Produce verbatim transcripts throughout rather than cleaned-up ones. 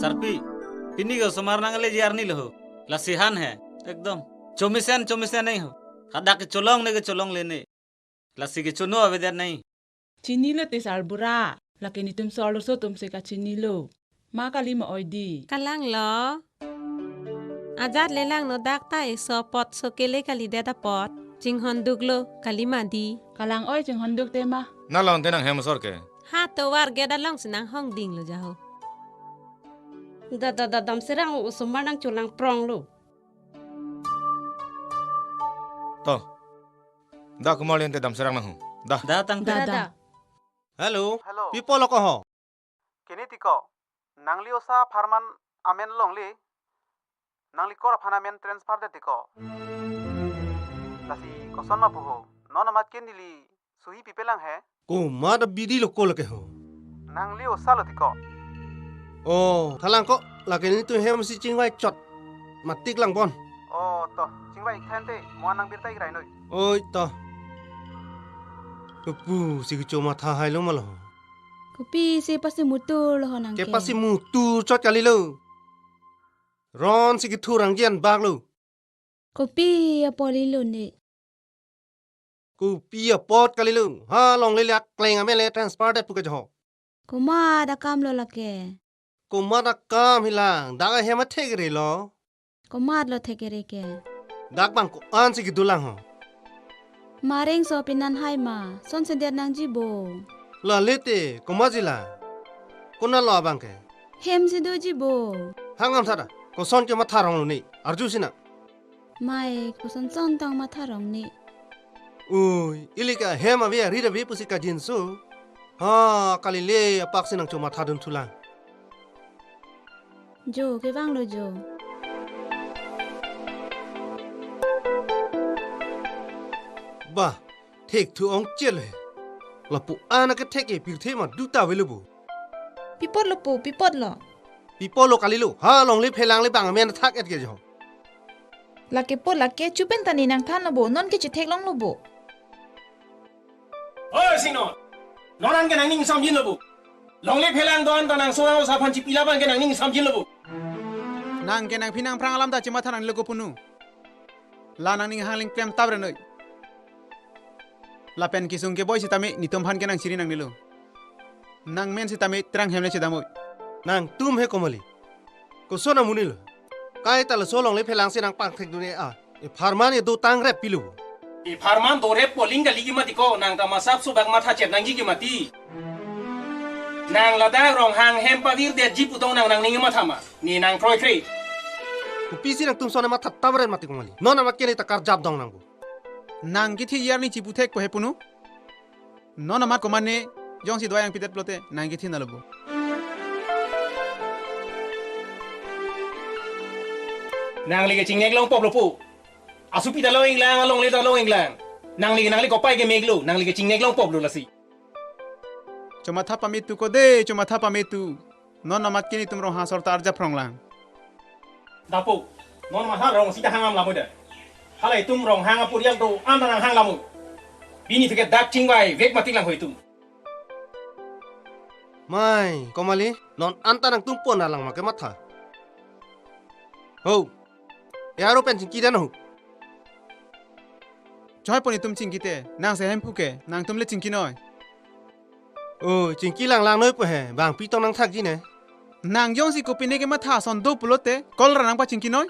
Sarpi, pini ke osomar nangleji arni lo ho. Lasi han he. Ekdom. Chomisen, chomisen nai ho. Hadak kecholong ne kecholongle ne. Lasi kechono avedet nai. Chinilo te sarbura. Lake netum solo so atum si kachinilo. Ma kali ma oi di. Kalanglo. Ajat le langno dak ta eso apot so kele kalidet apot. Chinghonduklo kali ma di. Kalang oi chinghonduk te ma. Nalong te nang hem asor ke. Ha tovar gate along si nanghongdinglo jaho. Da da da damserang osomar nangcholangpronglo. To. Da kumar lente damserang nang ho. Da. Da tang Da, da. Da. Hello. Hello. Pi apotlo ko ho? Kini tiko. Nangli osa apharman amen longle. Nangli kor aphan amen transfer det tiko. Lasi koson ma pu ho. Non amat ke neli suhi pipelang he. Komat abidi lo ko lake ho. Nangli osa lo tiko. Oh, thalang ko lake netum hem si chingvai chot. Matik lang bon. Oh, to. Chingvai ik tha ante. Mo-an nang birta ik rai noi. Oi, to. Kopi si kechomatha hailo ma lo. Kopisi pasimutur lo ho nang ke. Kepasimutur chot kalilo. Ron si kethur angji anbak lo. Kopi apot lilo ne. Kopi apot kalilo. Ha longle le akleng amen le transfer det pu ke jaho. Komat akam lo lake. Komat akam hilang. Dak ahem athekre lo. Komat lo thekre ke. Dak bang ko-an si kedolang ho. Mareng so pinan hai ma. Son sedet nangji bo. Lale te, komatji la. Konat lo abang ke. Hem si doji bo. Hangam thada. Koson kematha rong lo ne. Arju sinang. Mai, koson son tang matha rong ne. Ui, ili ke hem ave ari ave pusi kajinso. Ha, kalile apak si nangchomatha dun thulang. Jo, kevang lo jo. Bah, thekthu ong chel he. Lapu-an akethek ke pirthe ma duta avelo bo. Pi apotlo pu, pi apotlo. Pi apotlo kalilo. Ha longle phelang le bang amen thak et ke jo. Lake apot lake chu pen ta ne nangthanlo bo. Non ke chetheklonglo bo. Oi sino. Non an ke nangning samjinlo bo. Longle phelang do-an ta nang so-an osa aphan chipila abang ke nangning samjinlo bo. Nang ke nangphi nangphrang alam ta chematha nangnelo ko punu. La nangning hangling klem tap re noi. Lapen kesung keboi sitame netum aphan ke nangchiri nangnelo. Nangmen sitame terang hem le chedam noi. Nangtum he Komali. Koson amonit lo. Kaita laso longle phelang si nangpangthek dun e a. Epharman edo tang rep pilo. Epharman do rep poling kali ke mati ko, nang ta masap subak matha chep nangji ke mati. Nang ladak Ronghang hem pavirdetji pu tong nang nangning matha ma. Ne nang kroikre. Kopisi nangtum son matha tap re mati Komali. Non amat ke ne ta karjap dong nang bo. Nang kethe arni chiputhek ko he punu. Non amat komat ne jongsi dua yang pidet pulote nang kethe nalo bo. Nangli ke chingnek long pop lo pu. Asu pi ta long inglang, alongle ta long inglang. Nangli ke nangli kopai ke mek lo, nangli ke chingnek long pop lo lasi. Chomatha pame tu ko de, chomatha pame tu. Non amat ke netum Ronghang asor ta arjaphrong lang. Dapo, non matha rong sita hangam lamoi da. Hala itum Ronghang aporial do-an ta nanghang lamoi. Bini tiket dak chingvai vek matik lang ho itum. Mai, Komali, non an ta nangtum pon alang ma kematha. Ho. E aro pen chingki dan ho. Choi pon itum chingki te, nang se hem pu ke, nangtum le chingki noi. O, chingki lang lang noi pu he, bang pi tong nangthakji ne. Nang jongsi kopine kematha ason do pulote, kol ra nangpachingki noi.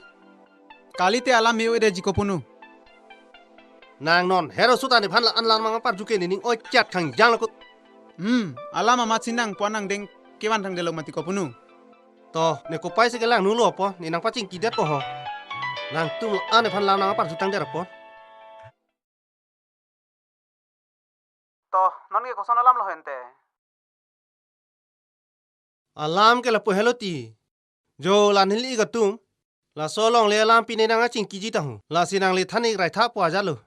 Kalite alam me-o-edetji ko punu. Nang non, hero suta nephan la-an lang mang aparju ke nening oi chat khangjang lo kut. Hmm, alam amat si nang pu-an nangdeng kevan thangdetlo mati ko punu. To, ne kopai si kelang nu lo po, ne nangpachingki det po ho. Nangtum la-an nephan lang nang aparju tangdet po. To, non ke koson alam lo hente? Alam ke lapu helo ti. Jo la neli ik atum. Laso longle alam pine nangchingkiji ta ho. Lasi nangli than ik rai tha pu ajat lo.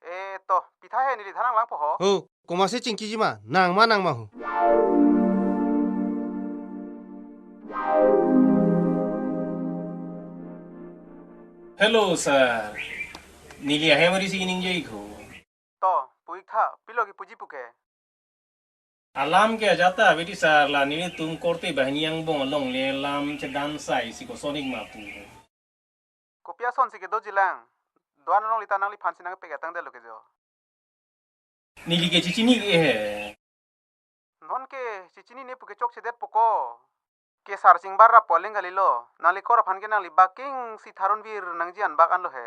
E to, pitha he neli than nanglang po ho. Ho, komatsi chingkiji ma, nang ma nang ma ho. Hello, sir. Neli ahem ari si kening jai ko. To, pu ik tha, pilo kepuji pu ke. Alam ke ajat ta ave ti sir, la nelitum korte banghini angbong along le alam chedan sai si koson ik ma pu. Kopi ason si kedoji lang? Do-an longle ta nangliphan si nangpek atang detlo ke jo. Neli ke chechini ke he. Non ke chechinine pu ke chokchedetpo ko. Ke sir chingbar rap po aling kalilo. Nangli kor aphan ke nangli bak king si tharun vir nangji an bak anlo he.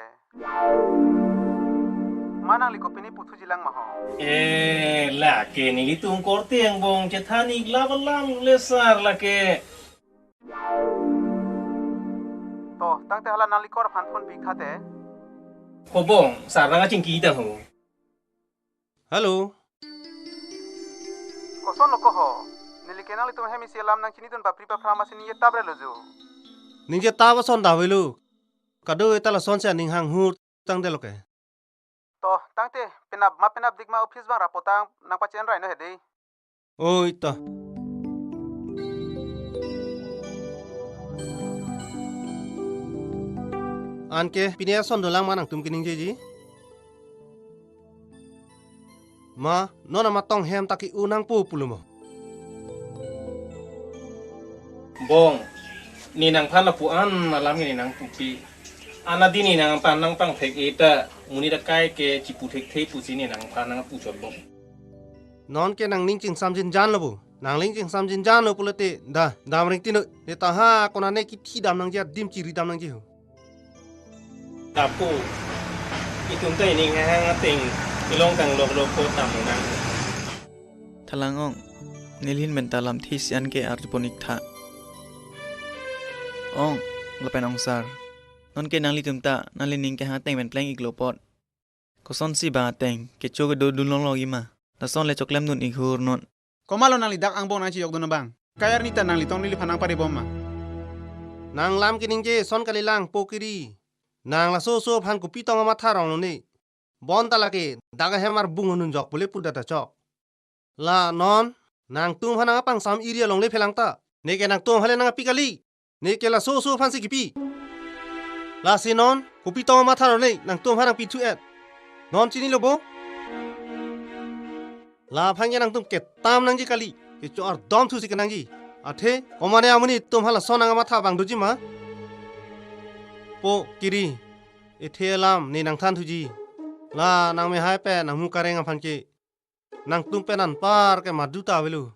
Ma nangli kopine puthuji lang ma ho. Eh, lake nelitum korte angbong chethan ik lap alam le sir lake. To, tangte hala nangli kor aphan phone pi tha te. Ho bong, sir nangkachingki tang ho. Hello. Koson lo ko ho? Neli ke nanglitum hem isi alam nangchinidun papri paphra masi ningje tabre lo jo. Ningje tap ason ta avelo. Kadokave ta lasonsi aning hanghur tang detlo ke. To, tangte, penap ma penap dik ma office bang rap po tang nangpachen rai no he dei. Oi to. Anke pine ason dolang ma nangtum keningjeji. Ma, non amat tong hem ta ke-o nangpo pulo mo. Bong, ne nangphan lapu-an alam ke ne nangpupi. Anadi ne nangphan nangpangthek-e ta, monit akai ke chipu thekthe pusi ne nangphan nangpuchot bong. Non ke nangning chingsam jinjan lo bo. Nangning chingsam jinjan lo pulote, da, dam ring tino, ne ta ha, konane kithi dam nangji adim chiri dam nangji ho. Tapu, itum ta ining hang ateng, ilong tang lok lok ko tamu nang. Thalang ong, neli ahin pen ta lamthe isi an ke arjupon ik tha. Ong, lapen ong sir. Non ke nanglitum ta, nanglining kehang ateng pen pleng iklo apot. Kosonsi bang ateng, kecho kedodun longlok-i ma. Lason le choklem dun ik hur non. Komatlo nangli dak angbong nangchejokdun abang? Kai arni ta nanglitum neliphan nangpare bom ma? Nang lam keningje ason kalilang po kiri. Nang laso oso aphan kopi tong amatha ronglo ne. Bonta lake, dak ahem arbung anunjok pule pudata chok. La non, nangtum aphan nangpangsam iri alongle phelang ta. Ne ke nangtum aphan le nangpi kali. Ne ke laso oso aphansi kipi. Lasi non, kopi tong amatha rone, nangtum aphan nangpi thu et. Non chinilo bo? Laphan ke nangtum ketam nangji kali, kecho ardom thusi kenangji. Athe, komane amonit atum aphan lason nangmatha abang doji ma? Po, kiri, ethe alam, ne nangthan thuji. La, nangmehai pen, nangmu kareng aphan ke. Nangtum pen anpar ke madu ta avelo.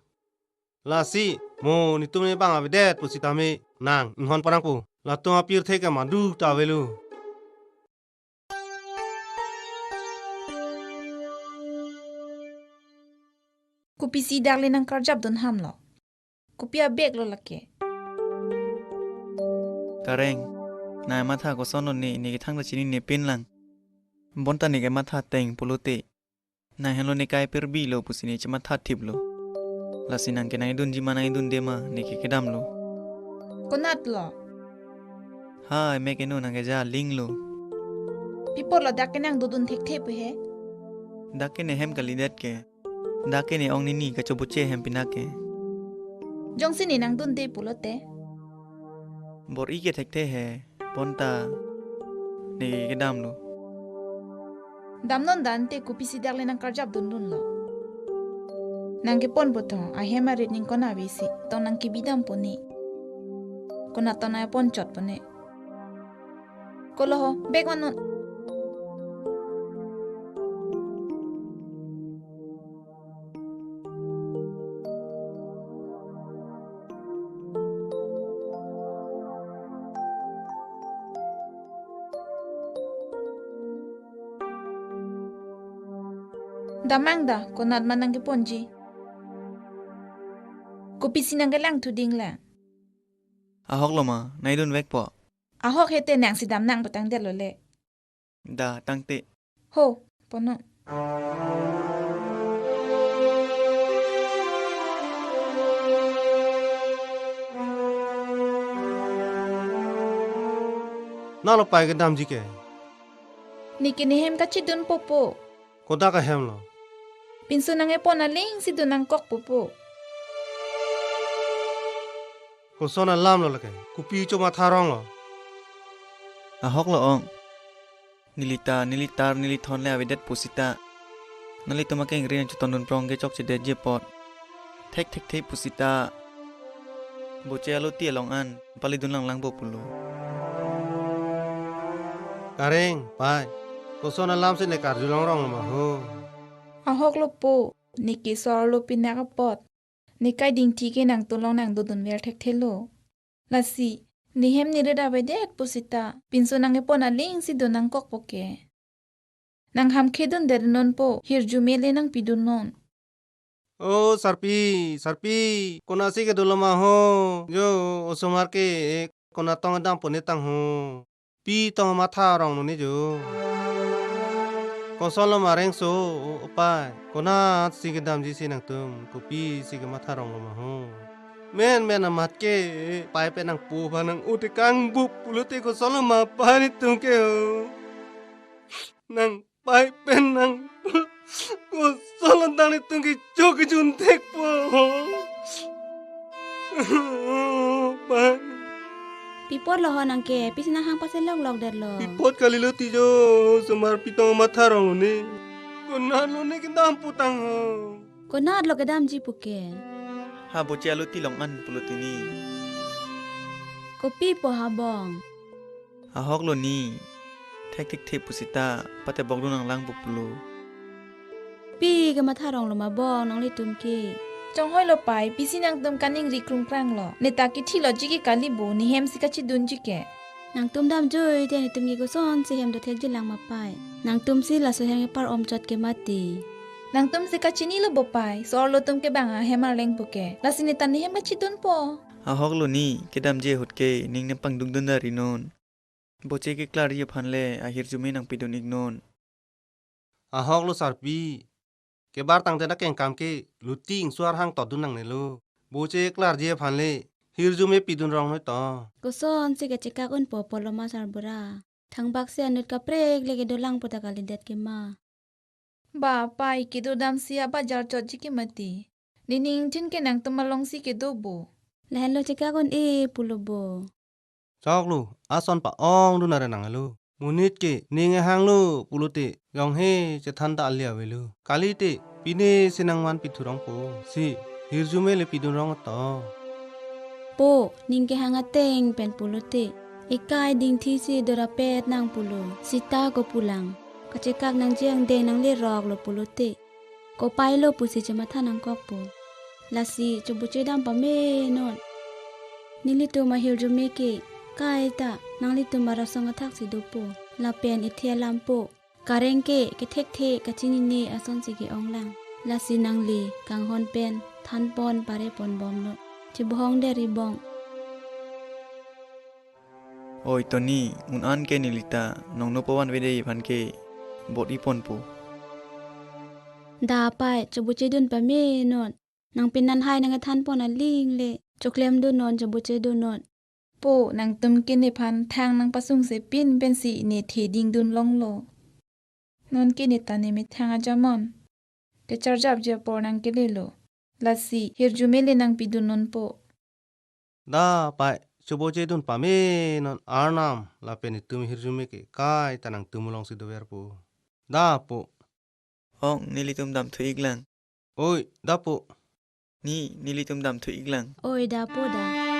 Lasi, mo netum ne bang avedet pusitame nang inghon pon nangpo. Latum apirthe ke madu ta avelo. Kopisi dak le nangkarjapdun ham lo? Kopi abag lo lake? Kareng, nangmatha koson lo ne, ne kethang ta chinine pin lang. Bonta ne kematha ateng pulote. Nang henlo ne kai pirbi lo pusi ne chematha thip lo. Lasi nang ke nangdunji ma nangdunde ma ne ke kedam lo. Konat lo? Ha, eme ke no nang keja aling lo. Pi apot lo dak ke nang dodun thekthe pu he? Dak ke ne hem kalidet ke. Dak ke ne ong nini kachoboche hem pinak ke. Jongsi ne nangdunde pulote? Bor-i ke thekthe he. Bonta ne ke kedam lo. Damnon dante kopisi dak le nangkarjapdun dun lo? Nang kepon puthong, ahem arit ning kona avesi, tong nang kebi dampo ne. Konat tong nang ponchotpo ne. Kolo ho, bag vannon. Damnang da, konat ma nang keponji? Kopisi nang kelang thuding la? Ahok lo ma, nangdun vekpo. Ahok hete nangsi damnang pu tangdet lo le. Da, tangte. Ho, ponnon. Nalo pai kedamji ke? Ne ke ne hem kachidunpo po. Kodak ahem lo? Pinso nang epon aling si dun nangkokpo po. Koson alam lo lake? Kopi chomatha rong lo? Ahok lo ong. Neli ta, neli tar, neli thon le avedet pusita. Nanglitum akengri nangchotondun prong ke chokchedetji apot. Thek thekthe pusita boche aloti along an pali dun langlangpo pulo. Kareng, Pei, koson alamsi ne karjulong rong ma ho? Ahok lo po, ne ke so-arlo pinak apot. Ne kai dingthi ke nangtum along nangdodunver thekthelo. Lasi, ne hem ne rit avedet pusita, pinso nang epon aling si do nangkokpo ke. Nang ham khedundet non po, hirjume le nangpidun non. O Sarpi, Sarpi, konatsi kedo lo ma ho? Jo, osomar ke konat tong dampo ne tang ho? Pi tong matha rong lo ne jo. Koson lo ma rengso, o, o Pei, konatsi kedamji si nangtum, kopisi kematha rong lo ma ho? Menmen amat ke, Pei pen nangpo aphan nang-o te kangbup pulote koson lo ma Pei netum ke ho? Nang Pei pen nang koson lo tang netum ke chok kejun thekpo. Pei. Pi apot lo ho nang ke, pisi nanghang paseloklokdet lo? Pi apot kalilo ti jo, osomar pi tong matha rong lo ne. Konat lo ne kedampo tang ho? Konat lo kedamji pu ke? Ha boche aloti along an pulo tini. Kopi po ha bong? Ahok lo ni. Thek thekthe pusita patebok dun nanglangpo pulo. Pi kematha rong lo ma bong nanglitum ke? Chonghoi lo Pei, pisi nangtum kaningri krungkrang lo. Ne ta kethilotji ke kali bo, ne hem si kachidunji ke. Nangtum damjui te netum ke kosonsi hem dothekji lang ma Pei? Nangtum si laso hem kepar-om chot ke mati. Nangtum si kachinilo bo Pei, so-arlo atum ke bang ahem arleng pu ke. Lasi ne ta ne hem kachidunpo. Ahok lo ni, kedamji ahut ke ning nangpangdungdun dari non. Boche keklarji aphan le ahirjume nangpidun ik non. Ahok lo Sarpi. Kebar tangte dak kengkam ke luti ingsuar hang totdun nangnelo. Boche klarji aphan le hirjume pidun rong noi to. Kosonsi kachekak unpo pulo ma sarbura? Thangbak si anut kaprek le kedolang pu ta kalidet ke ma? Ba Pei, kedo damsi abajar chotji ke mati. Nening thin ke nangtum alongsi kedo bo. Lahenlo chekak un-e pulo bo. Choklo, ason pa-ongdun are nanglo. Monit ke ning ehanglo pulote jonghe chethan ta ali avelo. Kalite pine si nangman pithu rongpo. Si hirjume le pidun rong to. Po, ning kehang ateng pen pulote, ekai dingthi si dorapet nang pulo. Sita kopulang, kachekak nangji angdeng nanglerok lo pulote, kopai lo pusi chematha nangkokpo. Lasi choboche dam pame non. Nelitum ahirjume ke kaita nanglitum arasong athak si dopo. Lapen ithe alam po, kareng ke kethekthe kachinine asonsi ke-ong lang. Lasi nangli kanghon pen thanpon parepon bomnon. Chebohong deri bong. Oi Tony, un-an ke nelita nongno pavan vede aphan ke bor-iponpo. Da Pei, choboche dun pame non. Nangpinanhai nangkethanpon aling le choklem dunnon, choboche dunnon. Po, nangtum ke nephan thang nangpasungse pin pensi ne theding dun longlo. Non ke ne ta ne methang ajamon kecharjapji apor nangkelelo. Lasi hirjume le nangpidun nonpo. Da Pei, choboche dun pame non, arnam lapen itum hirjume ke kaita nangtum alongsi doverpo. Da po. Ong, nelitum damthu ik lang. Oi, da po. Ni, nelitum damthu ik lang. Oi, da po da.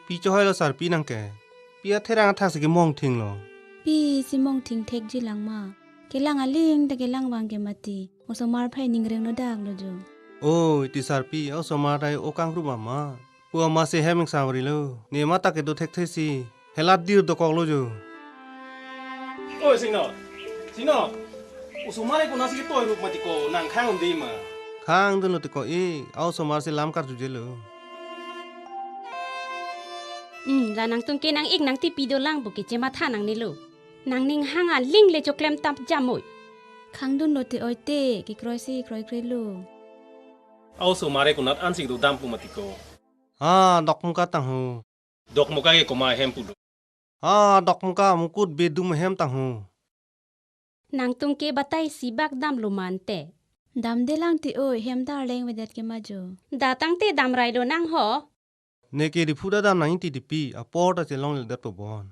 Pi chohoi lo Sarpi nang ke? Pi atherang athak si kemongthing lo? Pisi mongthing thekji lang ma? Kelang aling ta kelang vang ke mati. Osomar phai ning rengno dak lo jo. Oi, ti Sarpi, osomar ta o kangrup ama. Pu ama si hem ingsam ri lo. Ne mata kedo thekthe si helat dir dokok lo jo. Oi, Singno. Singno. Osomar e konatsi ketoi rup mati ko, nang khang un-e ma? Khang dun lo ti ko e, osomar si lam karjuje lo. Hmm, la nangtum ke nang-ik nangtipi dolang pu ke chematha nangnelo. Nangning hang aling le choklem tap jam oi. Khang dun lo ti oi te, kekroi si kroikre lo. Aoso mare konat ansi do dam pu mati ko. Ah, Dokmoka tangho. Dokmoka ke komat ahem pulo? Ah, Dokmoka mukut bedum ahem tangho. Nangtum ke batai si bak damlo mante. Damdelang ti oi, hem ta arleng vedet ke ma jo. Da tangte dam railo nang ho. Neke Diphu ta dam nang ingti tipi, apor ta chelongledet po bon.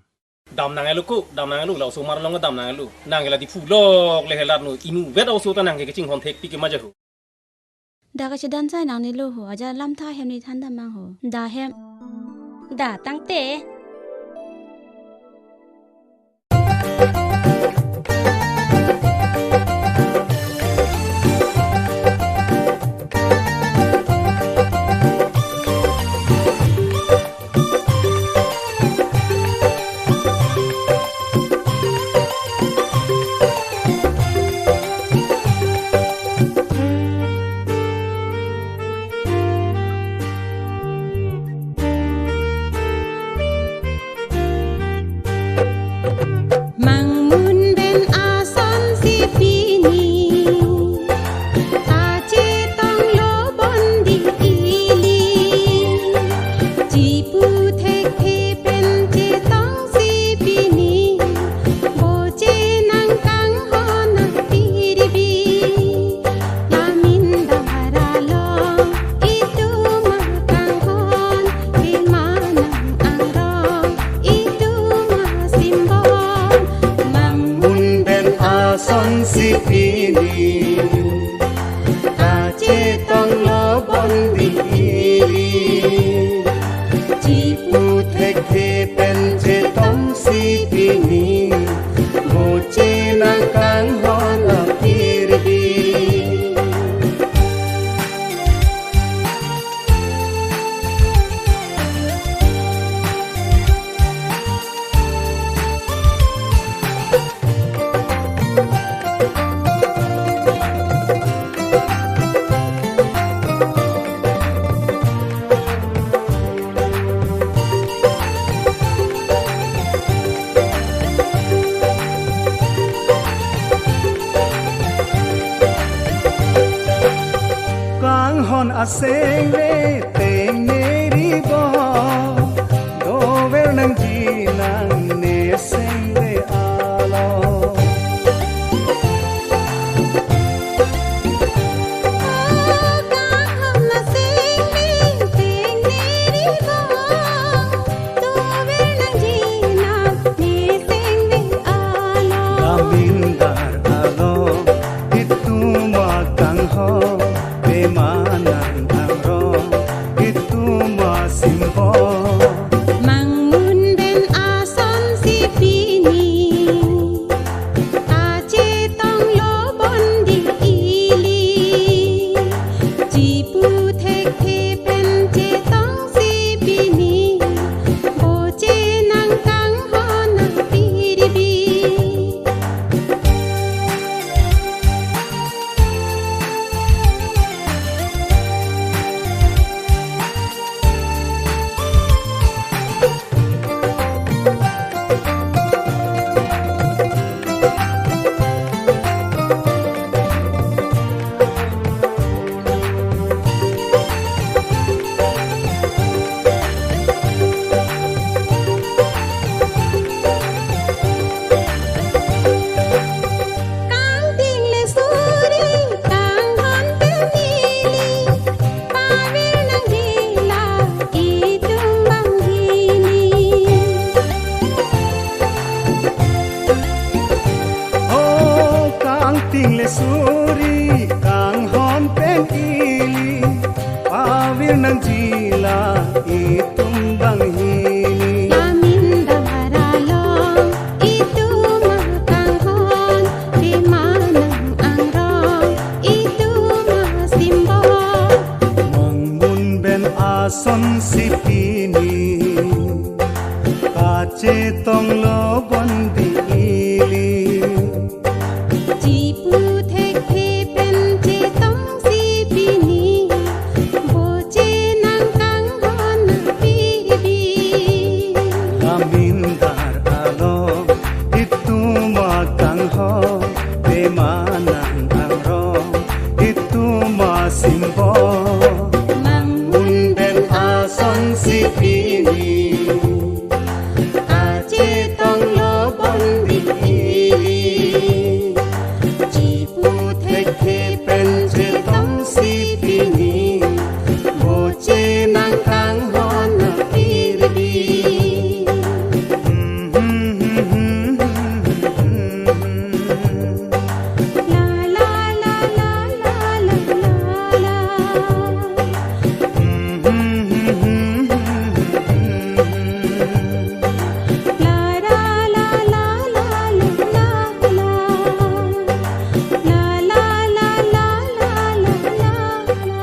Dam nanglo ko, dam nanglo, la osomar along dam nanglo. Nang ke la Diphu lok le helat no, inutvet aoso ta nang ke kachinghon thekpik ke ma jo ho. Da kachedan sai nangnelo ho, ajat lamtha hem ne than dam mang ho. Da hem. Da tangte. Mangmun pen asonsi pini, kachetonglo bondi ili, chipu thekthe pen chetongsi pini, boche nangkanghon apirbi. Lamin dara lo itum akanghon, pima nang angrong itum asimbon. Mangmun pen asonsi pini, kachetonglo bondi ili, chipu thekthe pen chetongsi pini, boche nangkanghon apirbi. Kanghon asengre tengneri bo, dover nangji nang ne sengre alo. Kanghon asengre tengneri bo, dover nangji nang ne sengre alo. Lamin dara lo itum akanghon, pima nang angrong itum asimbon. Mangmun pen asonsi pini, kachetonglo bondi ili, chipu thekthe pen chetongsi pini, boche nangkanghon apirbi. Kangting le suri, kanghon pen ili, pavir nangji la itum banghini. Oh, kangting le suri, kanghon pen ili, pavir nangji la itum banghini. Lamin dara lo itum akanghon, pima nang angrong itum asimbon. Mangmun pen asonsi pini, kachetonglo bondi ili, chipu thekthe pen chetongsi pini, boche nangkanghon apirbi. Lamin dara lo itum akanghon, pima nang angrong itum asimbon. Pini achetong lo bang di ili, chipu thekthe pen chetongsi pini, boche nangkanghon apirbi. La la la la la la la la. La la la la la la la. La la la la la la la.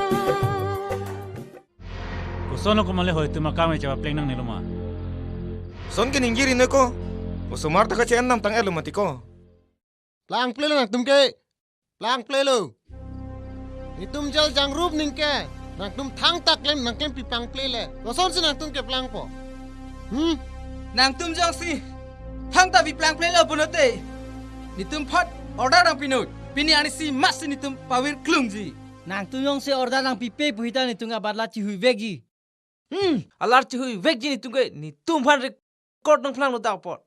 Koson lo Komarli, hoi atum akam chepapleng nangne lo ma? Son ke ningje ri noi ko. Osomar ta kache-en namtang-et lo mati ko. Plangple lo nangtum ke. Plangple lo. Netum jal jangrup ningke. Nangtum thangta klem nangklempi plangple le. Kosonsi nangtum keplangpo? Hmm? Nangtum jongsi thangta pi plangple lo pulote, netum aphan order nangpi noi. Pini arnisi masi netum pavir klungji. Nangtum jongsi order nangpipe pu hita netum abat la chihuivekji. Hmm, alar chihuivekji netum ke, netum aphan record nangphlanglo dak apot.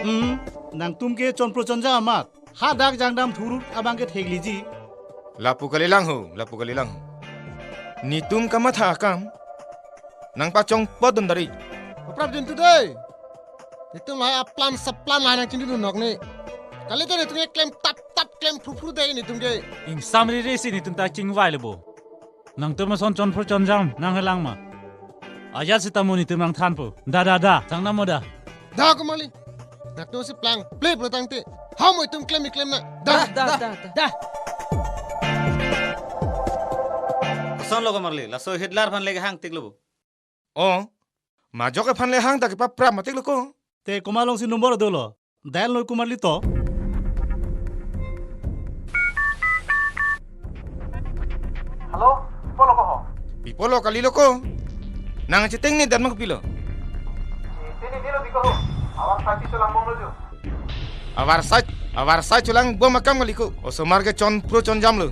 Hmm, nangtum ke chonpro chonjam amat. Hadak jangdam thurut abang ke thekliji. Lapu kalilang ho, lapu kalilang ho. Netum kamatha akam nangpachongpot dun dari. Paprap dun tu dei. Netum lahai aplan saplan lahai nangchingdun nok ne. Kalite netum ke klem tap tap klem phru phru dei netum ke. Ingsam riri si netum ta chingvai le bo. Nangtum ason chonpro chonjam nanghelang ma? Ajat seta mo netum nangthanpo. Da, da, da. Thangnang mo da? Da Komarli. Nangtumsi plangple pulo tangte, ha mo itum klem iklem na. Da, da, da, da. Koson lo Komarli, laso Hitler aphan le kehang tik lo bo. Oh, majok aphan le hang ta kepaprap matik lo ko. Te komat alongsi number dolo? Dial noi Komarli to. Hello, pipo lo ko ho? Pipo lo kali lo ko. Nang cheteng ne dan mang pilo. Cheteng ne lo di ko ho. Avar side chelangbom lo jo. Avar side, avar side chelangbom akam kali ko. Osomar ke chonpro chonjam lo.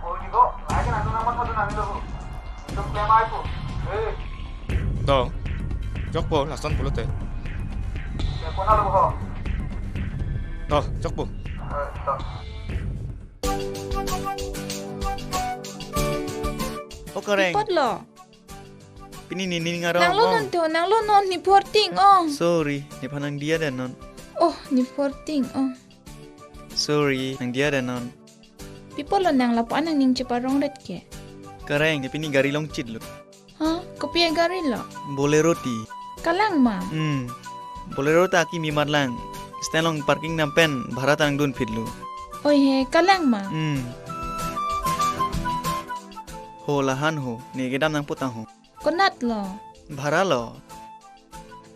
Oh, di ko. Lai ke nang nang matha nang lo ho. Itum klem ai po. Eh. To. Chokpo, lason pulote. Ya, kona lo ho. To, chokpo. Eh, to. O Kareng. Pi apot lo? Pini nening arong ong. Nang lo non to, nang lo non, ne porting ong. Sorry, nephan nangdiya dan non. Oh, ne porting ong. Sorry, nangdiya dan non. Pi apot lo nang lapu-an nangning cheparong ret ke? Kareng, ne pini gari longchit lo. Ha? Kopi agari lo? Bolero ti. Kalang ma? Hmm. Bolero ta akimi marlang. Stand along parking dam pen bhara ta nangdun phit lo. Oi he, kalang ma? Hmm. Ho lahan ho, ne kedam nangpo tang ho. Konat lo? Bhara lo.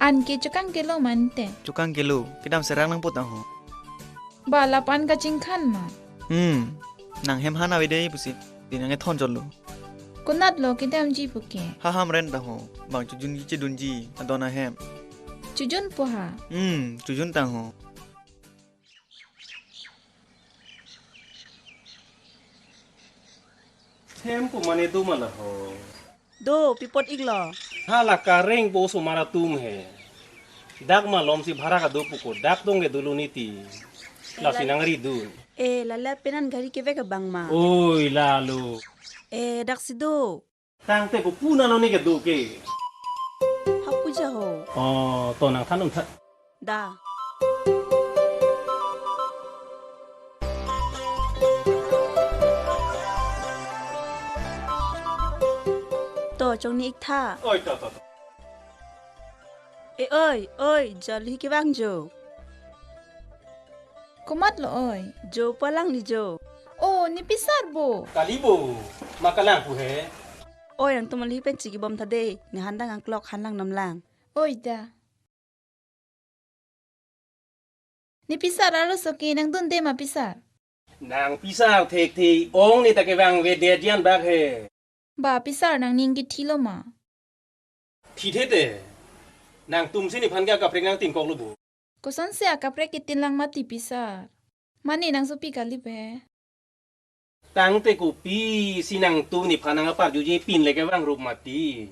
An ke chokang kelo mante? Chokang kelo, kedam serang nangpo tang ho. Ba lapu-an kachingkhan ma? Hmm. Nang hem han avedei pusi, di nang ethon chotlo. Konat lo kedamji puke? Ha Hamren tang ho, bang Chojun kechedunji adon ahem. Chojun po ha? Hmm, Chojun tang ho. Hem ko mane do ma la ho. Do, pi apot iklo? Hala Kareng po osomar atum he. Dak malomsi bhara kedo puko, dak dong ke dulu niti. Eh, lasi la- nangridun. Eh, lale penan gari kevek abang ma? Oi, lalo. Eh, daksi do. Tangte ko puna lo ne kedo ke. Hapuja ho. Oh, to nangthan un tha. Da. To, chongni ik tha. Oi, to, to, to. E oi, oi, jolhi kevang jo. Komat lo oi? Jo palang ni jo. Oh, ne pisar bo? Kali bo, ma kalang pu he. Oi, nangtum alhi pen chikibom tha de, ne handang angklok handang namlang. Oi da. Ne pisar arloso ke nangdunde ma pisar? Nang pisar thekthe ong, ne ta kevang vedet jan bak he. Ba pisar nangning kethi lo ma? Thi the te. Nangtumsi nephan ke akaprek nangtingkok lo bo. Kosonsi akaprek ketin lang mati pisar? Mane nangsopi kali pe. Tangte kopisi nangtum nephan nang aparjuji pin le kevang rup mati.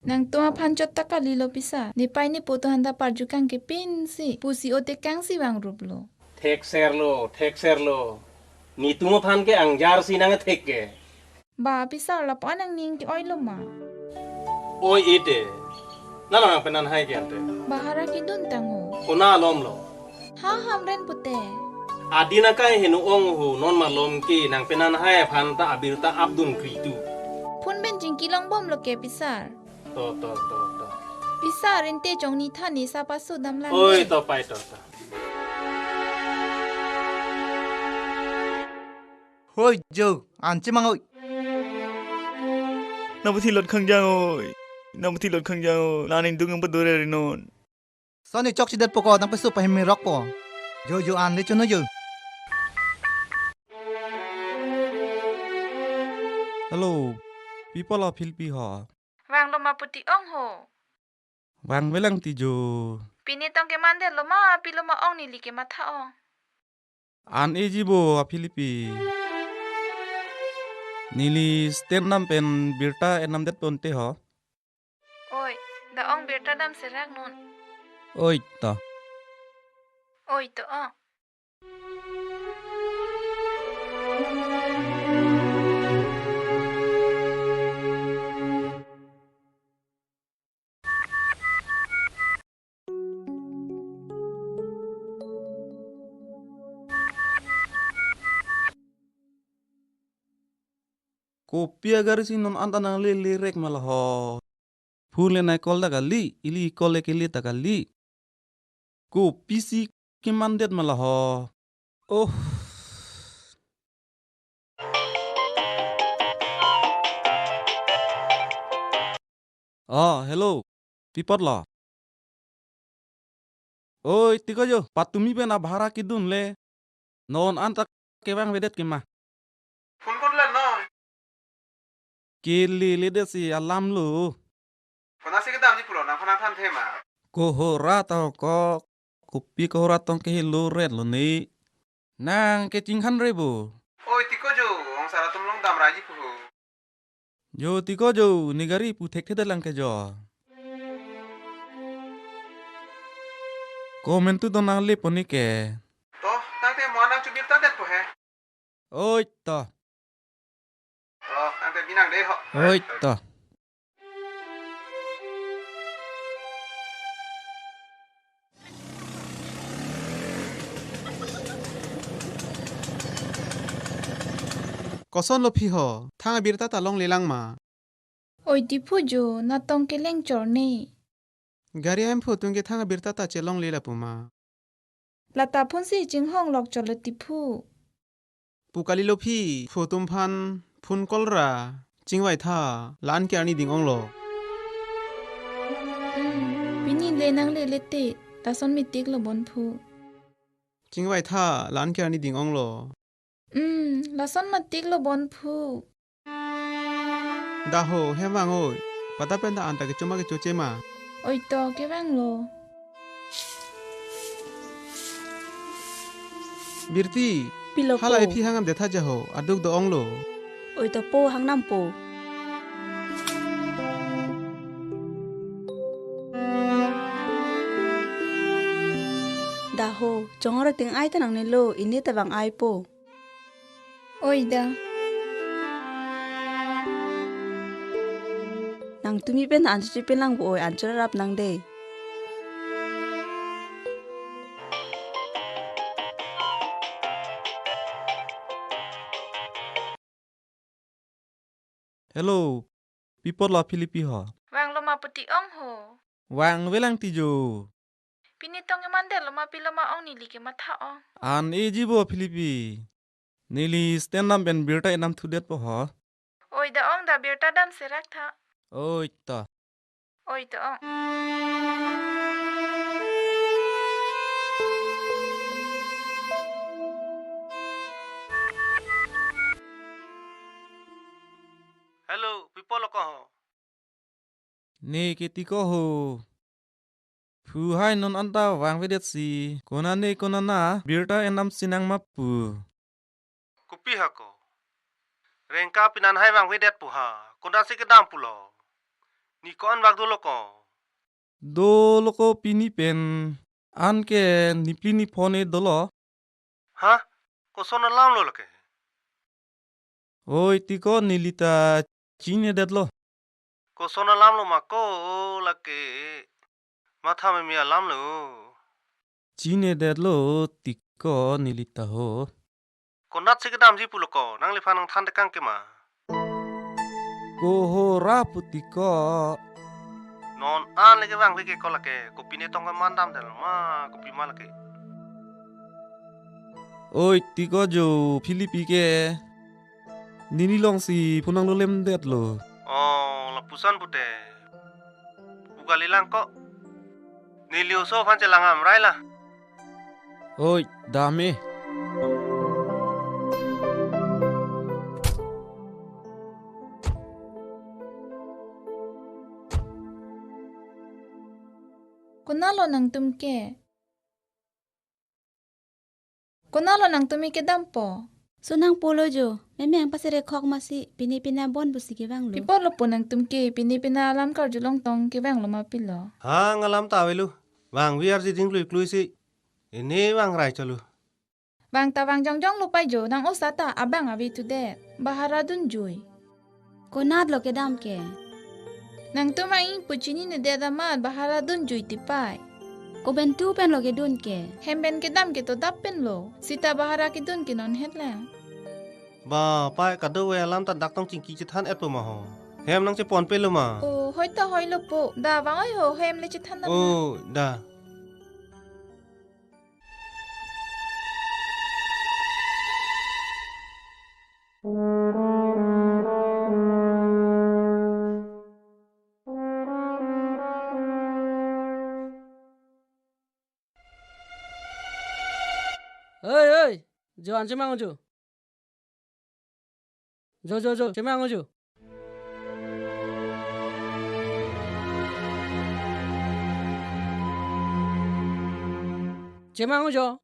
Nangtum aphan chot ta kalilo pisa. Nepei nepo atum aphanta parjukang ke pinsi. Pusi otekangsi vangruplo. Thekserlo, thekserlo. Netum aphan ke angjarsi nangthek ke. Ba pisa lapu-an nangning ke-oilo ma? Oi ite. Nalo nangpenanhai ke ante. Ba hara kedun tangho. Kona alomlo. Ha Hamren pute. Adin akai henu ong ho non malom ke nangpenanhai aphanta abirta apdun kritu. Phone pen chingki longbomlo ke pisa. To, to, to, to. Pisa ente chongni thani sa pasu damlang. Oi, de. To pai, to, to. Hoi jo, an chemang oi. Nangpathi lot khangjang oi. Nangpathi lot khangjang oi. Nang ningdung nangpadore rinon. Soni chokchedet poko nangpasu pahimirok po. Jo jo an le chono jo. Hello. Pi apotlo Philipi ho? Vanglo ma puti ong ho. Vangvelang ti jo. Pini tong kemandetlo ma, pilo ma ong neli kematha ong. An eji bo a Philipi. Neli stand nam pen birta enamdet ponte ho. Oi, da ong birta damserak non. Oi to. Oi to ong. Kopi agarsi non anta nangle lerek ma laho. Phone le nai call ta kali, ili call le kele ta kali. Kopisi kemandet ma laho. Oh. Oh, hello. Pi apotlo? Oi, tiko jo, patumi pen abhara kedun le. Non anta kevangvedet ke ma? Phone konlang non? Keleledetsi alamlo. Konatsi kedamji pulo, nangphan nangthanthe ma? Kohora ta kok, kopi kohora tong ke helo ret lo ne. Nang kechinghan re bo. Oi, tiko jo, ong sar atum along damraiji pu ho. Jo tiko jo, ne gari pu thekthedelang ke jo. Komentu donang le poni ke. To, tangte mo nang chubirtadet po he. Oi to. To, tangte binang de ho. Oi to. Kosonlo phi ho, thang abirta ta longlelang ma? Oi tiphu jo, natong keleng chorne. Gari ahem phu tungke thang abirta ta chelongle lapu ma? Lata phone si chinghonglok cholo tiphu. Pu kalilo phi, phu atum aphan phone call ra chingvaitha, la-an ke arni ding-onglo. Hmm, pini le nanglele te, lason metiklo bonphu. Chingvaitha, la-an ke arni ding-onglo. Hmm, lason metiklo bonphu. Da ho, hem vang oi. Pata pen ta anta kecho ma kechoche ma? Oi to, kevanglo. Birti. Pilo hala po. Ephi hangam detha ja ho, aduk do-onglo. Oi to po, hangnam po. Da ho, chongor ting ai ta nangnelo, ini ta vang ai po. Oi da. Nangtumi pen an chuchi pen lang bo oi, an chorap nang de. Hello, pi apotlo Philipi ho? Vanglo ma puti ong ho. Vangvelang ti jo. Pini tong eman detlo ma pilo ma ong neli kematha ong. An eji bo Philipi. Neli stand nam pen birta enam thudet po ho. Oi da ong da birta damserak tha. Oi ta. Oi to ong. Hello, pi apotlo ko ho? Ne ke tiko ho. Phu hai non anta vangvedet si. Konane konana birta enam sinang ma pu. Kopi hako. Rengka pinan hai vangvedet pu ha. Konatsi kedam pulo. Ne ko-an bak dolo ko? Dolo ko pini pen. Anke ne phli ne phone dolo. Ha? Koson alam lo lake? Oi, tiko neli ta chinine detlo. Koson alam lo ma ko lake? Matha meme alam lo. Chinine detlo tiko neli ta ho. Konat si kedamji pulo ko, nangliphan nangthan tekang ke ma? Kohora pu tiko. Non an lake vangve ke ko lake, kopine tong ke mandam detlo ma, kopima lake? Oi, tiko jo Philipi ke. Neli longsi phone nanglolem detlo. Oh, lapuson pute. Pu kalilang ko. Neli oso aphan chelang amrai la. Oi, dame. Konatlo nangtum ke? Konatlo nangtum ke kedampo? Sonang pulo jo, meme angpasere khok masi, pine pine abon pusi kevanglo. Pi apotlo po nangtum ke, pine pine alam karjulong tong kevanglo ma pilo? Hang alam ta avelo. Vangve arji ding klui klui si. Ene vang rai chalo. Vang ta vang jongjong lo pai jo, nang osa ta abang ave tu det. Bahara dunjui. Konatlo kedam ke? Nangtum vang ingpu chinine det amat bahara dunjui tipai. Koben tu penlo kedun ke? Hem pen kedam ke to dap penlo. Sita bahara kedun ke non het lang. Ba, pai kadokave alam ta dak tong chingki chethan etpo ma ho. Hem nangchepon pelo ma? Oh, hoi ta hoilo po. Da vang oi ho, hem le chethan dam na. Oh, da. Oi, oi, jo an chemang jo. Jo, jo, jo, chemang jo. Chemang jo.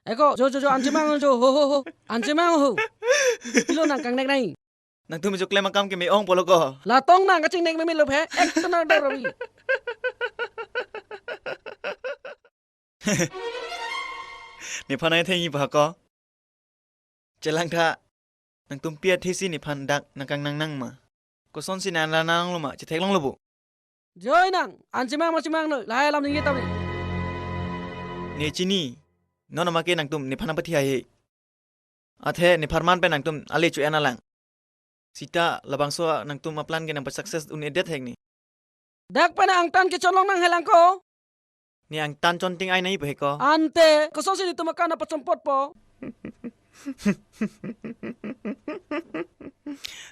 Eko, jo, jo, jo, an chemang jo, ho, ho, ho. An chemang ho. Pilo nang kangnek nai. Nangtum jo klem akam ke me-ong pulo ko. Latong nang kachingnek meme lo phe. Ek to nang dor rawi. Nephan nangthengji ba ko? Chelangtha, nangtum pi athesi nephan dak nangkangnang nang ma? Kosonsi nang la nanglo ma, chetheklonglo bo. Joi nang, an chemang ma chemang noi, lahai alam ningje tame. Ne chini, non ama ke nangtum nephan nangpathi hai he. Athe nepharman pen nangtum ale chu-en alang. Sita labangso nangtum aplan ke nangpa-success un-edet hek ne. Dak pen angtan kecholong nang helang ko. Ne angtan chonting ai nai pu he ko. Ante, kosonsi netum akan nangpachompotpo?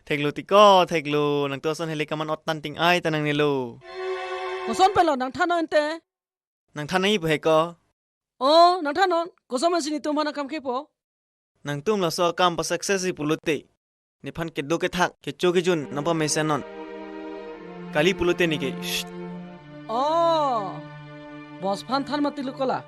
Theklo tiko, theklo, nangtum ason hele kaman ot tan ting ai ta nangnelo. Koson penlo nangthan ante? Nangthan nai pu he ko. Oh, nangthan non, koson pensi netum aphan nangkam kepo? Nangtum laso akam pa-success-ji pulote, nephan kedo kethak, kecho kejun nangpamesen non. Kali pulote neke, shh. Oh, boss aphan than mati lo ko la.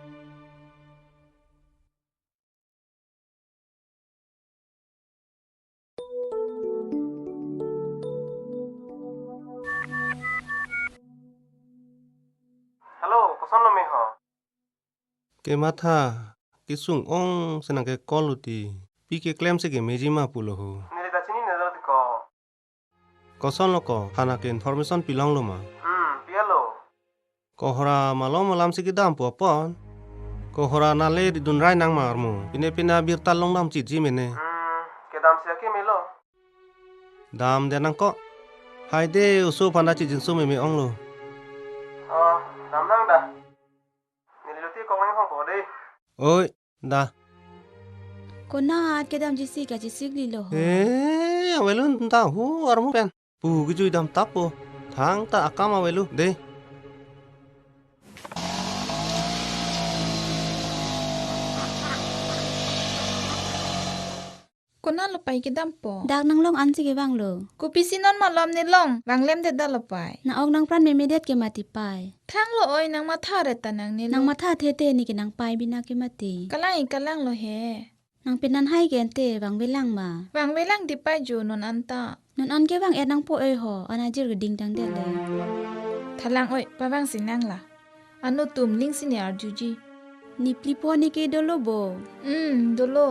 Hello, kosonlo me ho? Kematha, kesung ong si nangke-call uti. Pi keklem si kemeji ma pulo ho. Neli ta chinine detlo tiko. Kosonlo ko, than ke information pilonglo ma? Hmm, pi alo? Kohora malom alam si kedampo apon. Kohora nale ridun rai nang ma armo. Pine pine abirta longdam chitji mene. Hmm, kedam si ake melo. Damde nang ko. Haide oso aphan ta chijinso meme onglo. Oh, dam nang da. Neli lote kong nang hong po de. Oi, da. Konat kedamji si kachesik lilo ho. Eh, avelo ta hu armo pen. Pu kejui dam tap po. Thangta akam avelo de. Konatlo pai kedampo? Dak nanglong ansi kevanglo. Kopisi non malom nelong, vanglemdet detlo pai. Nang-ok nangpran memedet ke mati pai. Thanglo oi, nang matha re ta nangnelo. Nang matha thete neke nang pai bina ke mati. Kalang-i kalanglo he. Nang penan hai ke ante vangvelang ma? Vangvelang tipai jo non anta. Non an kevang-et nangpo oi ho, an ajir keding tangdet le. Thalang oi, pavangsi nang la. Ano tum ning sini arjuji. Ni phli pho ni ke dolo bo. Hmm, dolo.